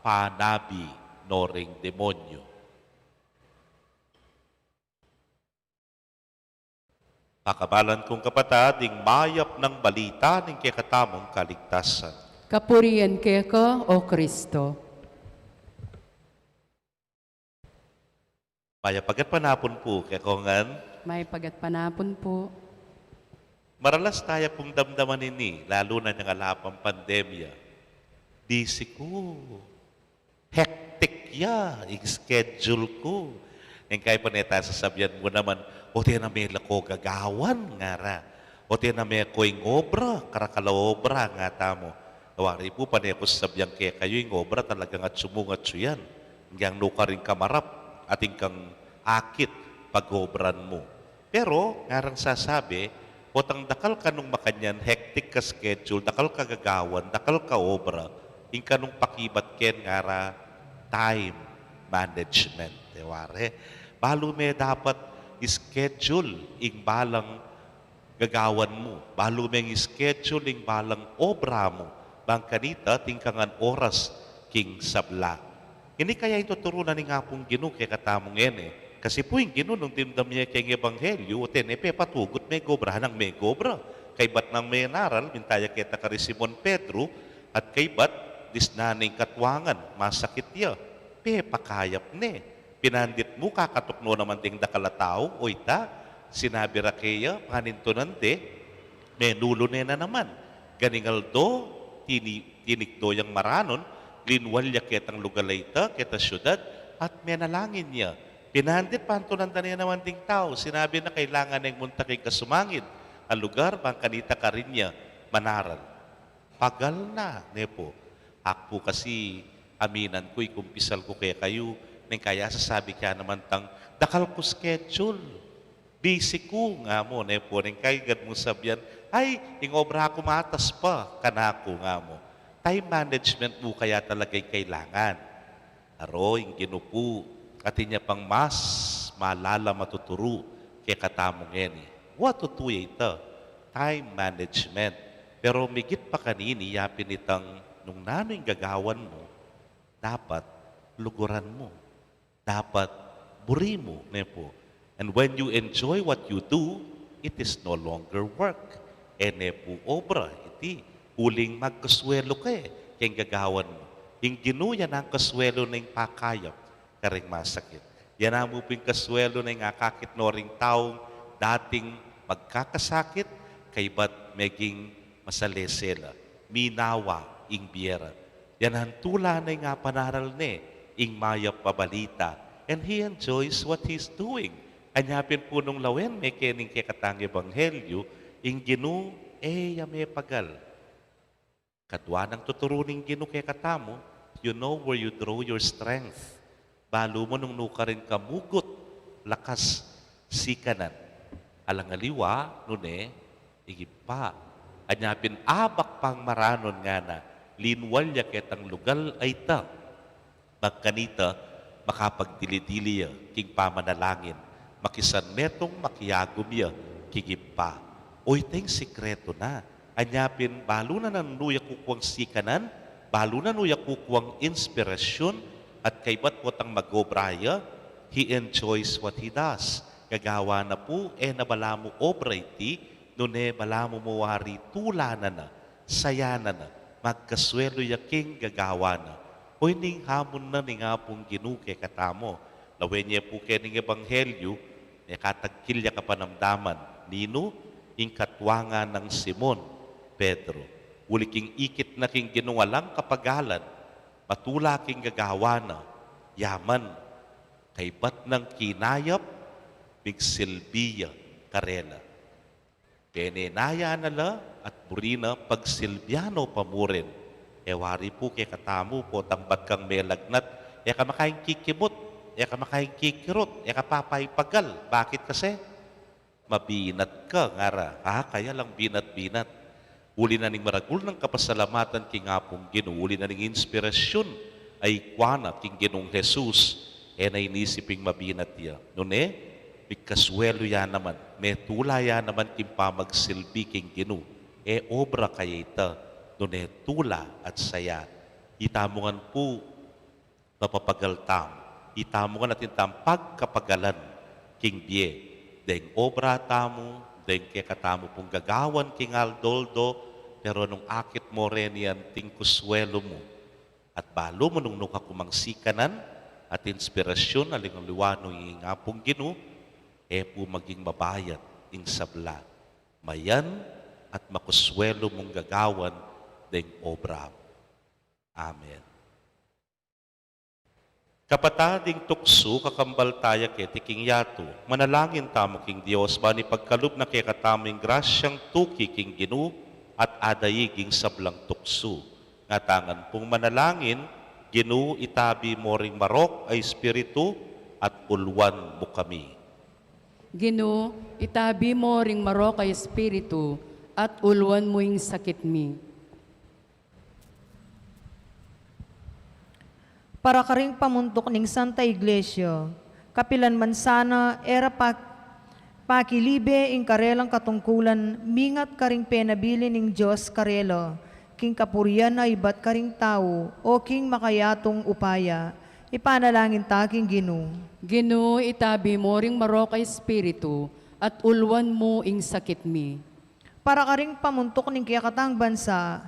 panabi no ring demonyu. Kakabalan kung kapatad, ing mayap nang balita ning kekatamung kaligtasan. Kapurian keka, O Kristo. Mayap a gatpanapun pu kekongan. Mayap a gatpanapun pu. Maralas taya pung damdaman ini, lalu na inyang ala pang pandemya. Busy ku. Hectic ya ing schedule ku. Ing kaya pa ne ta sasabian mu naman, o, tena me la ko gagawan, ngara. O, tena me ko ing obra, karakal a obra, ngatamu. Wari pu, pane ku sasabian kekayu, ing obra talagang atsu mung atsu yan. Ing nukarin kamarap, atin kang akit pag-obran mu. Pero, ngarang sasabi, potang dakal kanung makanyan, hectic ka schedule, dakal ka gagawan, dakal ka obra, ing kanung pakibat ken ngara time management, e ware. Balu me dapat schedule ing balang gagawan mu, balu meng schedule ing balang obra mu, bang kanita atin kang oras king sabla. Ini kaya ing tuturu na ning Apung Ginu kekatamu ngeni. Kasi pu ing Ginu nung dimdam ya keng ebanghelyu, o tene pepatugut megobra nang megobra. Kaybat nang menaral, minta ya keta kari Simon Pedro, at kaybat disnan ne ing katwangan, masakit ya. Pepakayap ne. Pinandit mu, kakatukno naman ding dakal a tau, o ita, sinabi ra keya, panintunan de, menulu ne na naman. Ganing aldo, tini-, tinikdo yang maranun, linwal ya ketang lugal a ita, keta syudad, at menalangin ya. Pinandit, pantunan da ne naman ding tau. Sinabi na kailangan neng munta king kasumangid a lugar, bang kanita karin ya manaral. Pagal na, ne pu. Aku kasi, aminan ku, ikumpisal ku kekayu, neng kaya sasabi ke naman tang, "Dakal ku schedule. Busy ku," nga mu, ne pu, neng kaybat mung sabian, "Ay, ing obra ku matas pa," kanaku, nga mu. Time management mu kaya talaga ing kailangan. Aro, ing Ginu pu, atin ya pang mas malalam a tuturu kekatamu ngeni. Wa tutu ya ita, time management. Pero migit pa kanini, yapin itang nung nanu ing gagawan mu, dapat luguran mu. Dapat buri mu, ne pu. And when you enjoy what you do, it is no longer work. E ne pu obra iti, uling magkasuelu ka e keng gagawan mu. Ing Ginu, ya nang kasuelu na ing pakayap karing masakit. Ya namu pung kasuelu na ing akakit no ring taung dating magkakasakit, kaybat meging masalese la, minawa ing bie ra. Ya nang tula na ing apanaral ne ing mayap a balita, and he enjoys what he's doing. Anya pin pu nung lawen me keni ing kekatang ebanghelyu, ing Ginu e ya mepagal. Kadua nang tuturu ning Ginu kekatamu, you know where you draw your strength. Balu mu nung nu karin kamugut, lakas, sikanan. Alang aliwa, nune, ing Ibpa. Anya pin abak pang maranun ngana, linwal ya ketang lugal a ita. Bang kanita, makapagdili-dili ya king pamanalangin, makisan metung, makiagum ya king Ibpa. O, ita ing sikretu na. Anya pin, balu na nanu ya kukuang sikanan, balu na nanu ya kukuang inspirasyun, at kaybat potang mag-obra ya, he enjoys what he does. Gagawa na pu, e na balamu obra iti, nune balamu mu wari tula na na, sayanan na, magkasuelu ya king gagawa na. O, ini ing hamun na ning Apung Ginu kekatamu. Lawen ye pu keni ing ebanghelyu, mekatagkil ya kapanamdaman, ninu, ing katuangan nang Simon Pedro. Uli king ikit na king Ginu alang kapagalan, matula king gagawa na, yaman, kaybat nang kinayap, migsilbi ya karela. Penenaya na la at buri na pagsilbian no pa mu rin. E wari pu kekatamu, potang bat kang melagnat, e ka makaing kikimut, e ka makaing kikirut, e ka papaipagal. Bakit kasi? Mabinat ka, ngara. Ah, kaya lang binat-binat. Uli na ning maragul nang kapasalamatan king Apung Ginu, uli na ning inspirasyun a ikua na king Ginung Jesus, e na inisip ing mabinat ya. Nune, mikasuelu ya naman, metula ya naman king pamagsilbi king Ginu. E obra kaya ita, nune tula at saya. Itamu ngan pu, mapapagal tamu. Itamu ngan atin tamung pagkapagalan king bie, deng obra tamu, deng kekatamu pung gagawan king aldo-aldo, pero nung akit mu reni anting kasuelu mu, at balu mu nung nu ka ku mang sikanan at inspirasyun, alang aliwa nung ing Apung Ginu, e pu maging mabayat ing sabla. Mayan at makasuelu mung gagawan deng obra mu. Amen. Kapatad, ing tuksu kakambal taya keti king yatu. Manalangin tamu king Dios, ban ipagkalub na kekatamu ing grasyang tuki king Ginu at adaig ing sablang tuksu. Ngatamu ngan pung manalangin, Ginu, itabi mu ring marok a espiritu at uluan mu kami. Ginu, itabi mu ring marok a espiritu at uluan mu ing sakit mi. Para karing pamuntuk ning Santa Iglesia, kapilan man sana e ra pa-, pakilibe ing karelang katungkulan, mingat karing penabilin ning Dios karela, king kapurian a ibat karing tau, o king makayatung upaya, ipanalangin ta king Ginu. Ginu, itabi mu ring marok a espiritu, at uluan mu ing sakit mi. Para karing pamuntuk ning kekatang bansa,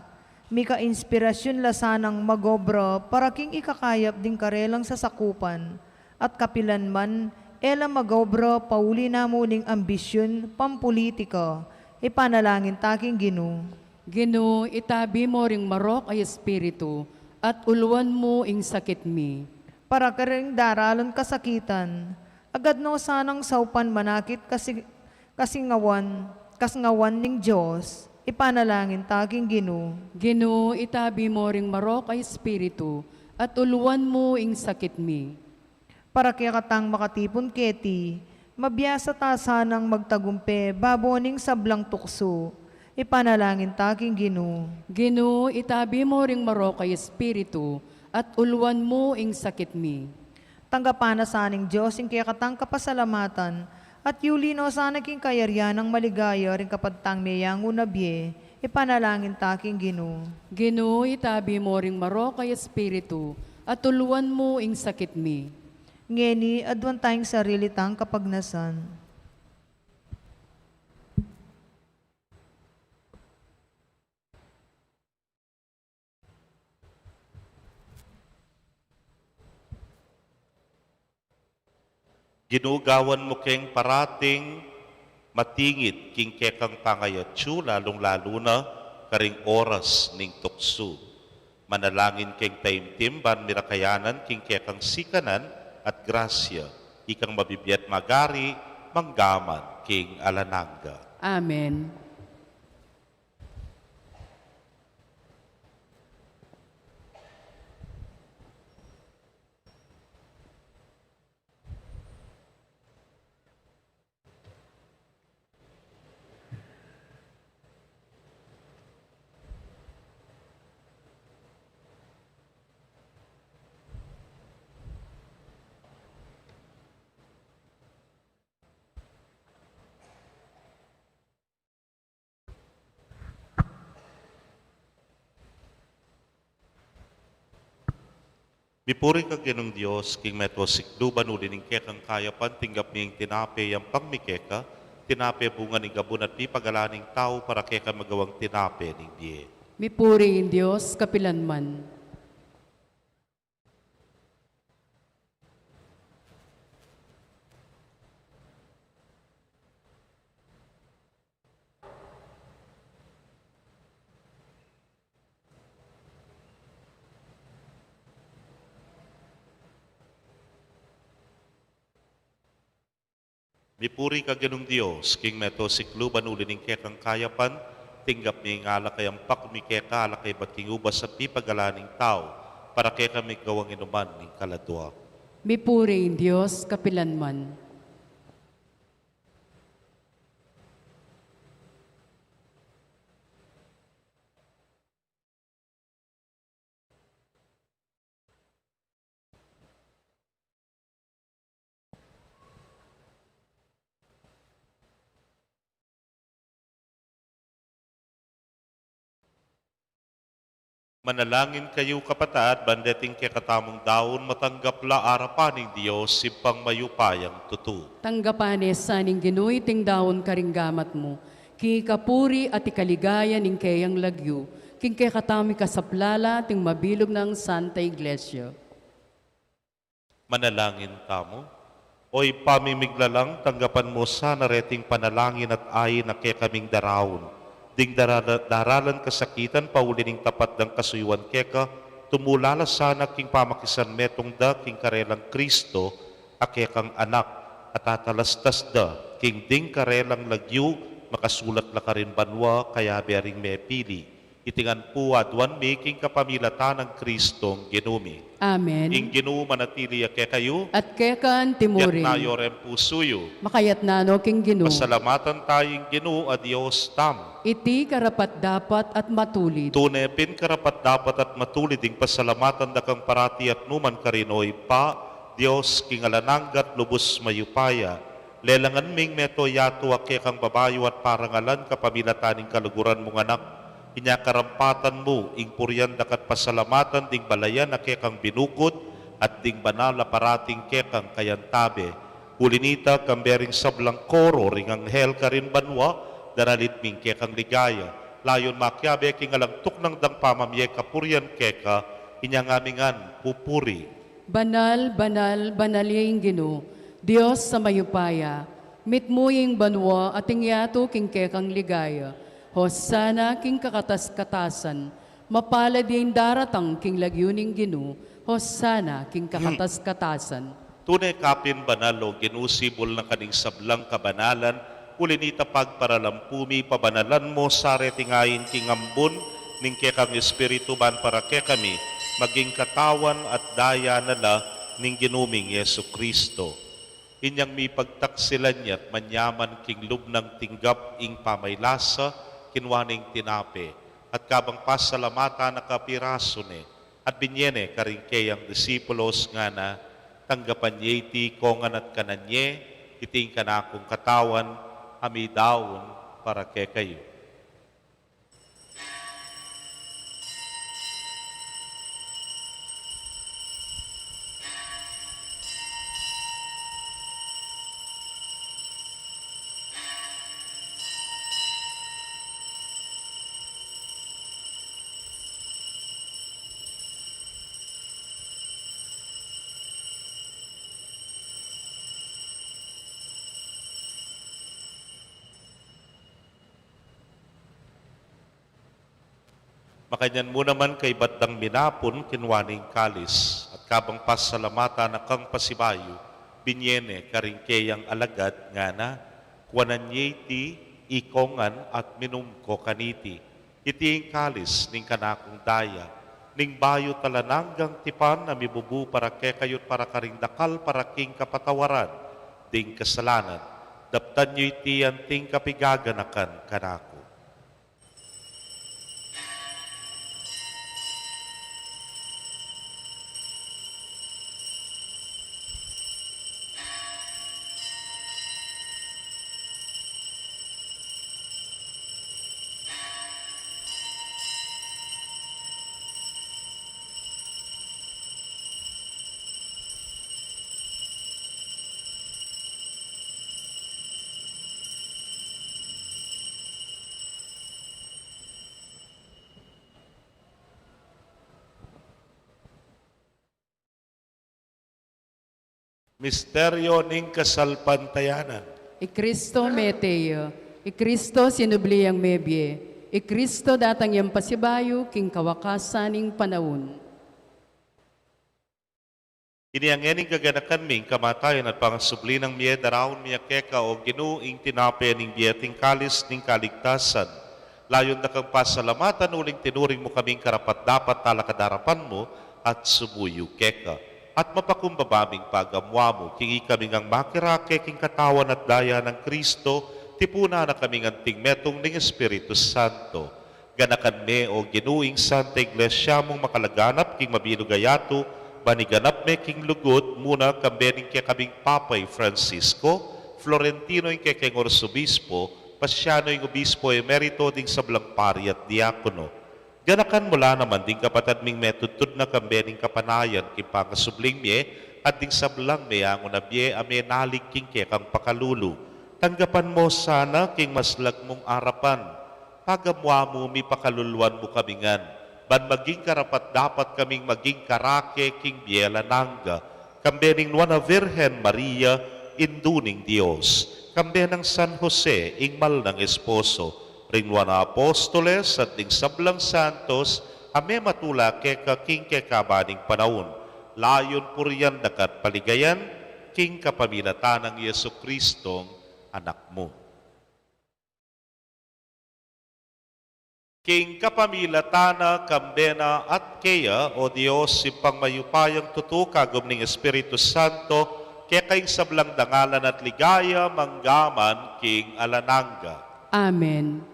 mika inspirasyun la sanang magobra para king ikakayap ding karelang sasakupan, at kapilan man, e la magobra pauli na mu ning ambisyun pampulitika, ipanalangin ta king Ginu. Ginu, itabi mu ring marok a espiritu, at uluan mu ing sakit mi. Para karing daralan kasakitan, Agad no sanang saupan manakit kasi, kasingawan, kasingawan ning Dios, ipanalangin ta king Ginu. Ginu, itabi mo ring marok a espiritu, at uluan mu ing sakit mi. Para kekatang makatipun keti, mabiasa ta sanang magtagumpe babo ning sablang tuksu, ipanalangin ta king Ginu. Ginu, itabi mo ring marok a espiritu, at uluan mu ing sakit mi. Tanggapan na sa ning Dios ing kekatang kapasalamatan, at yuli no sana king kayarian nang maligaya ring kapatang meyangu na bie, ipanalangin ta king Ginu. Ginu, itabi mo ring marok a espiritu, at uluan mu ing sakit mi. Ngeni, aduan tang sarili tang kapagnasan. Ginu, gawan mu keng parating matingid king kekang pangayatsu, lalung-lalu na karing oras ning tuksu. Manalangin keng taimtim ban mi ra kayanan king kekang sikanan at grasya, ikang mabibie at magari, manggaman king alang angga. Amen. Mipuri ka Ginung Dios, king meto siklu ban uli ning kekang kayapan, tinggap mi ing tinape, yampang mi keka, tinape bunga ning gabun at pipagalan ning tau, para keka magawang tinape ning bie. Mipuri ing Dios kapilan man. Mipuri ka Ginung Dios, king meto siklu ban uli ning kekang kayapan, tinggap mi ing alak a yampak mi keka, alak a ibat king ubas at pipagalan ning tau, para keka magawang inuman ning kaladua. Mipuri ing Dios kapilan man. Manalangin kayu, kapatad, ban deting kekatamung daun matanggap la arapan ning Dios, Ibpang mayupayang tutu. Tanggapan na sa ning Ginu iting daun karing gamat mu, king ikapuri at ikaligaya ning keyang lagyu, king kekatamung ikasaplala at ning mabilug nang Santa Iglesia. Manalangin tamu. O Ibpa ming miglalang, tanggapan mu sana reting panalangin at ain a kekaming daraun. Ding darala-, daralan kasakitan pauli ning tapat dang kasuyuan keka, tumula la sana king pamakisanmetung da king karelang Kristo a kekang Anak, at atalastas da king ding karelang lagyu makasulat la karin banua, kayabe ring mepili. Iti ngan pu aduan mi king kapamilatan nang Kristong Ginu mi. Amen. Ing Ginu manatili ya kekayu. At keka naman mu rin. Iyatas yu ring pusu yu. Makayatas no king Ginu. Pasalamatan taya ing Ginu a Dios tamu. Iti karapat-dapat at matulid. Tune pin karapat-dapat at matulid ing pasalamatan da kang parati at nukarin man, O Ibpa, Dios king alang angga at lubus mayupaya. Lelangan ming meto yatu a kekang babayu at parangalan kapamilatan ning kaluguran mung Anak. Inya karampatan mu ing purian daka at pasalamatan ding balayan a kekang binukud at ding banal a parating kekang kayantabe. Uli nita, kambe ring sablang koro ring anghel karin banua, daralit ming kekang ligaya. Layun makiabe king alang tuknang dang pamamie kapurian keka, inya ngan mi ngan pupuri. Banal, banal, banal ya ing Ginu, Dios a mayupaya, mitmu ya ing banua at ing yatu king kekang ligaya. Hosana king kakatas-katasan, mapalad ya ing daratang king lagyu ning Ginu, Hosana king kakatas-katasan. Tune ka pin banal, o Ginu, sibul na ka ning sablang kabanalan, uli nita pagparalampu mi, pabanalan mu sa reting ain king ambun ning kekang Espiritu, ban para kekami maging katawan at daya na la ning Ginu ming Jesucristo. Inyang mipagtaksilan ya't manyaman king lub nang tinggap ing pamaylasa, kinwa ne ing tinape, at kabang pasalamatan na ka, pirasu ne, at binye ne karing keyang disipulos, ngana: Tanggapan ye iti ikongan at kanan ye, iti ing kanakung katawan, a midaun para kekayu. Makanyan mu naman, kaybat dang minapun, kinwa ne ing kalis, at kabang pasalamatan na kang pasibayu, binye ne karing keyang alagad, ngana: Kuanan ye iti ikongan at minum ko kaniti. Iti ing kalis ning kanakung daya, ning bayu at alang anggang tipan, a mibubu para kekayu't para karing dakal para king kapatawaran ding kasalanan. Daptan yu iti anting kapigaganakan kanaku. Misteryo ning kasalpantayanan. I Kristo mete ya, i Kristo sinubli yang mebie, i Kristo datang yang pasibayu king kawakasan ning panaun. Inya ngening gaganakan mi ing kamatayan at pangasubli nang mie, daraun mi ya keka, o Ginu, ing tinape ning bie at ing kalis ning kaligtasan. Layun da kang pasalamatan uling tinuring mu kaming karapat-dapat talakad arapan mu at sumuyu keka. At mapakumbaba ming pagamuamu king ikami ngang makirake king katawan at daya nang Kristo, tipunan na kaming anting metung ning Espiritu Santo. Ganakan me, o Ginu, ing Santa Iglesia mung makalaganap king mabilug a yatu, ban iganap me king lugud, muna kambe ning kekaming Papa i Francisco, Florentino ing kekeng Arsobispo, Pasiano ing Obispo Emerito, ding sablang pari at diakono. Ganakan mu la naman ding kapatad ming metudtud na kambe ning kapanayan king pangasubling mie, at ding sablang meangu na bie a menalig king kekang pakalulu. Tanggapan mu sana king maslag mung arapan. Pagamuamu mi, pakaluluan mu kami ngan, ban maging karapat-dapat kaming maging karake king bie alang angga, kambe ning Nuan a Virgen Maria, Indu ning Dios, kambe nang San Jose, ing mal nang esposo, ring nuan a apostoles, at ding sablang santos a mematula keka king kekaban ning panaun, layun purian da ka at paligayan, king kapamilatan nang Jesucristong Anak mu. King kapamilatan na, kambe na, at keya, o Dios, Ibpang mayupayang tutu, kagum ning Espiritu Santo, keka ing sablang dangalan at ligaya, mangga man king alang angga. Amen.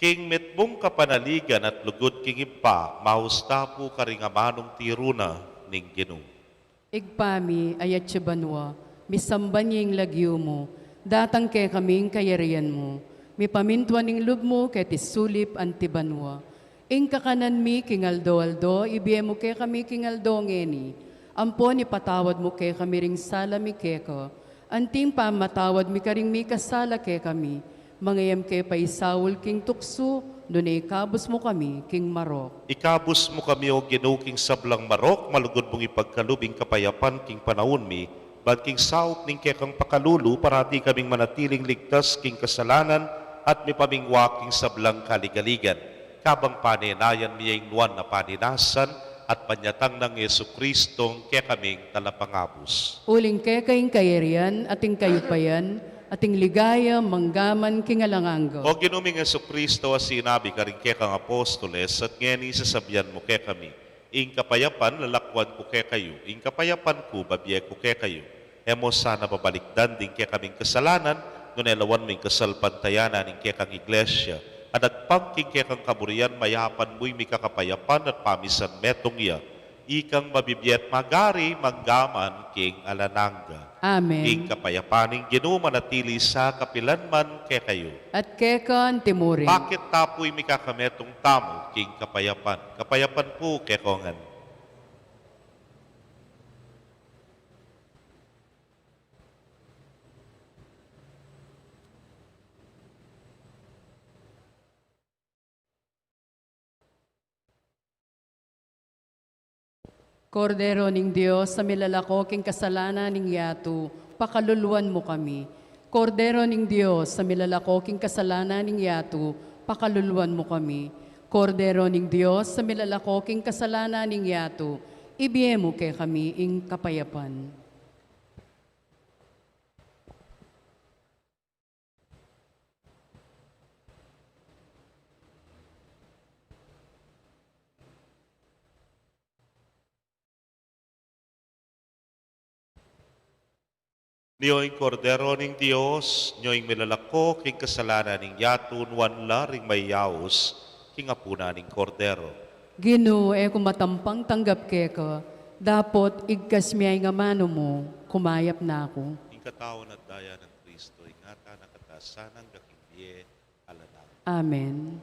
King mitmung kapanaligan at lugud king Ibpa, maus ta pu karing amanung tiru na ning Ginu. Ibpa mi, a atsu ka banua, misamban ya ing lagyu mu, datang kekami ing kayarian mu, mipamintuan ing lub mu keti sulip anti banua. Ing kakanan mi king aldo-aldo, ibie mu kekami king aldo ngeni, ampon ipatawad mu kekami ring sala mi keka, anti ing pamamatawad mi karing mikasala kekami, manga e mu ke paisaul king tuksu, nune ikabus mu kami king marok. Ikabus mu kami, o Ginu, king sablang marok, malugud mung ipagkalub ing kapayapan king panaun mi, ban king saup ning kekang pakalulu, parati kaming manatiling ligtas king kasalanan, at mipamingwa king sablang kaligaligan. Kabang panenayan mi ing nuan a paninasan, at panyatang nang Jesucristo, kekaming talapangabus. Uling keka ing kayarian, at ing kayupayan, at ing ligaya, mangga man king alang angga. O Ginu ming Jesucristo, a sinabi karing kekang apostoles, at ngeni sasabian mu kekami, ing kapayapan lalakwan ku kekayu, ing kapayapan ku babie ku kekayu. E mu sana babalikdan ding kekaming kasalanan, nune lawan mu ing kasalpantayanan ning kekang Iglesia. At agpang king kekang kaburian, mayapan mu ing mika kapayapan at pamisan metung ya, ikang mabibie at magari mangga man king alang angga. Amen. Ing kapayapan ning Ginu manatili sa kapilan man kekayu. At keka anti mu rin. Pakit ta pu ing mikakametung tamu king kapayapan. Kapayapan pu kekongan. Kordero ning Dios, a milalako king kasalanan ning yatu, pakaluluan mu kami. Kordero ning Dios, a milalako king kasalanan ning yatu, pakaluluan mu kami. Kordero ning Dios, a milalako king kasalanan ning yatu, ibie mu kekami ing kapayapan. Nyo ing Kordero ning Dios, nyo ing milalako king kasalanan ning yatu, nuan la ring mayaus king apunan ning Kordero. Ginu, e ku matampang tanggap keka, dapot igkas mu ing amanu mu, kumayap na ku. Ing katawan at daya nang Kristo, ingatan na katasan angga king bie alang angga. Amen.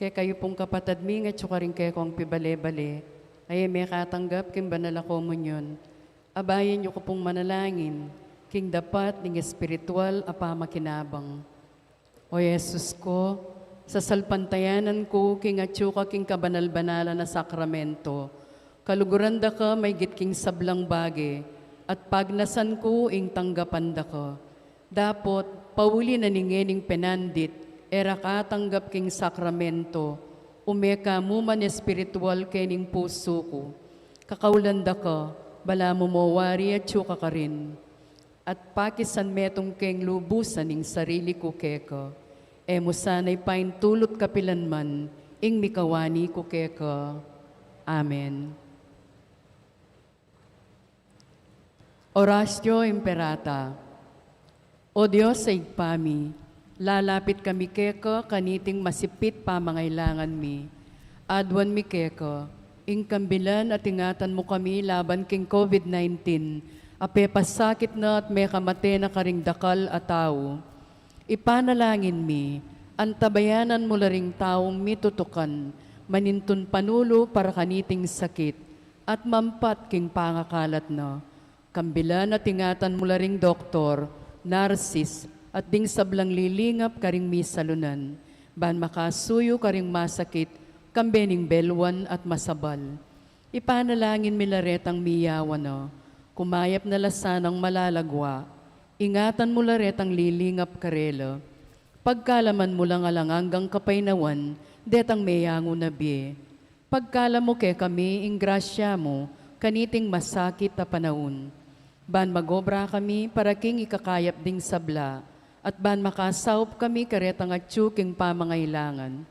Kekayu pung kapatad mi, ngatsu karing kekong pibale-bale, a e mekatanggap king banal a komunyon, abayan yu ku pung manalangin king dapat ning espiritual a pamakinabang. O Jesus ku, sasalpantayanan ku king atyu ka king kabanal-banalan a sakramento, kaluguran da ka maigit king sablang bage, at pagnasan ku ing tanggapan da ka. Dapot, pauli na ning ngening penandit, e ra ka tanggap king sakramento, Ume ka mu man espiritual kening pusu ku. Kakaulan da ka, balamu mo wari atyu ka karin. At pakisan metung keng lubusan ing sarili ku keka. E mu sana ipaintulut kapilan man ing mikawani ku keka. Amen. Oratio Imperata. O Dios a Ibpa mi, lalapit kami keka kaniting masipit pamangailangan mi. Aduan mi keka, ing kambilan at ingatan mu kami laban king COVID nineteen, a pepasakit na at mekamate na karing dakal a tau. Ipanalangin mi, antabayanan mu la ring taung mitutukan, manintun panulu para kaniting sakit, at mampat king pangakalat na. Kambilan at ingatan mu la ring doktor, narsis, at ding sablang lilingap karing misalunan, ban makasuyu karing masakit, kambe ning belwan at masabal. Ipanalangin mi la retang miyawan na, kumayap na la sanang malalagwa, ingatan mu la retang lilingap karela, pagkalaman mu lang alang anggang kapaynawan, detang meyangu na bie. Pagkalam mu kekami ing grasya mu, kaniting masakit a panaun. Ban magobra kami para king ikakayap ding sabla, at ban makasaup kami karetang atyu king pamangailangan.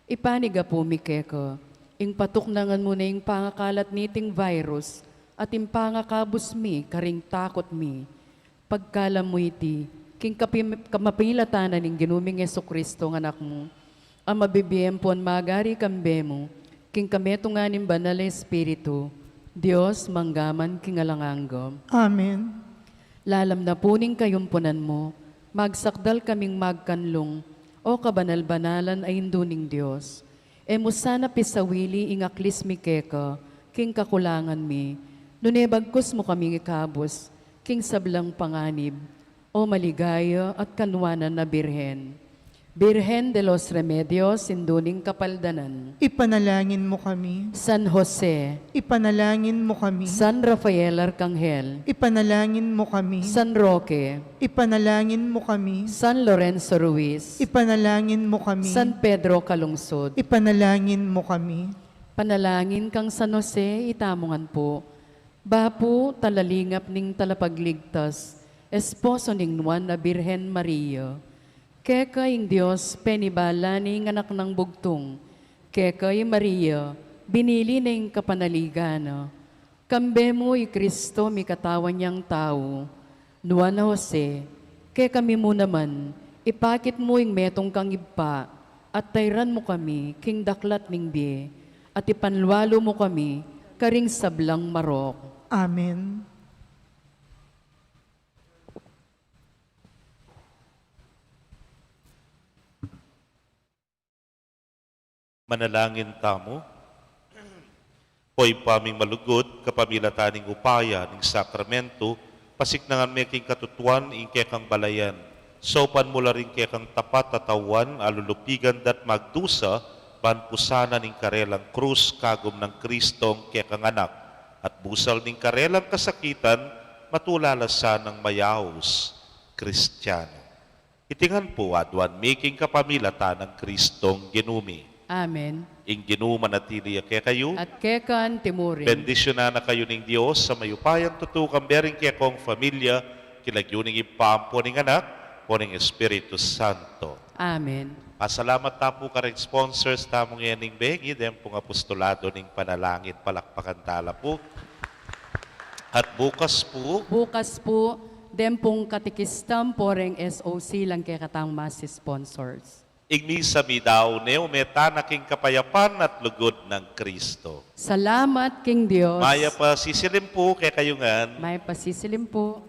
Ipanigapu mi keka, ing patuknangan mu na ing pangakalat niting virus, at ing pangakabus mi karing takut mi. Pagkalam mu iti, king kapim-, kamapilatan na ning Ginu ming Jesucristo nga Anak mu, a mabibie ampon magari kambe mu, king kametungan ning Banal a Espiritu, Dios, mangga man king alang angga. Amen. Lalam na pu ning kayumpunan mu, magsakdal kaming magkanlung, O kabanal-banalan a Indu ning Dios. E mu sana pisawili ing aklis mi keka, king kakulangan mi, nune bagkus mu kaming ikabus, king sablang panganib, O maligaya at kanwanan a Birhen. Birhen de los Remedios, Indu ning Kapaldanan. Ipanalangin mu kami. San Jose. Ipanalangin mu kami. San Rafael Arcangel. Ipanalangin mu kami. San Roque. Ipanalangin mu kami. San Lorenzo Ruiz. Ipanalangin mu kami. San Pedro Calungsod. Ipanalangin mu kami. Panalangin kang San Jose, itamu ngan pu. Bapu, talalingap ning Talapagligtas, esposo ning Nuan a Birhen Maria. Keka ing Dios penibala ne ing Anak nang Bugtung. Keka i Maria, binili ne ing kapanaligan na. Kambe mu i Kristo mikatawan yang tau. Nuan a Jose, kekami mu naman, ipakit mu ing metung kang ibpa, at tairan mu kami king daklat ning bie, at ipanlualu mu kami karing sablang marok. Amen. Manalangin tamu. O Ibpa ming malugud, kapamilatan ning upaya ning sakramentu, pasiknangan me king katutuan ing kekang balayan. Saupan mu la ring kekang tapat a tauan a lulupigan da't magdusa, ban pusanan ing karelang krus kagum nang Kristong kekang Anak, at busal ning karelang kasakitan, matula la sanang mayaus Kristiano. Iti ngan pu aduan mi king kapamilatan nang Kristong Ginu mi. Amen. Ing Ginu manatili ya kekayu. At keka mu rin. Bendisyunan na kayu ning Dios a mayupayang tutu, kambe ring kekong familia, king lagyu ning Ibpa, ampo ning Anak, ampo ning Espiritu Santo. Amen. Pasalamat ta pu kareng sponsors tamu ngening bengi, deng pung apostolado ning panalangin, palakpakan ta la pu. At bukas pu. Bukas pu, deng pung katikista ampo reng S O C lang kekatang mas sponsors. Ing misa midaun ne, ume tana king kapayapan at lugud nang Kristo. Salamat king Dios. Mayap a sisilim pu kekayu ngan. Mayap a sisilim pu.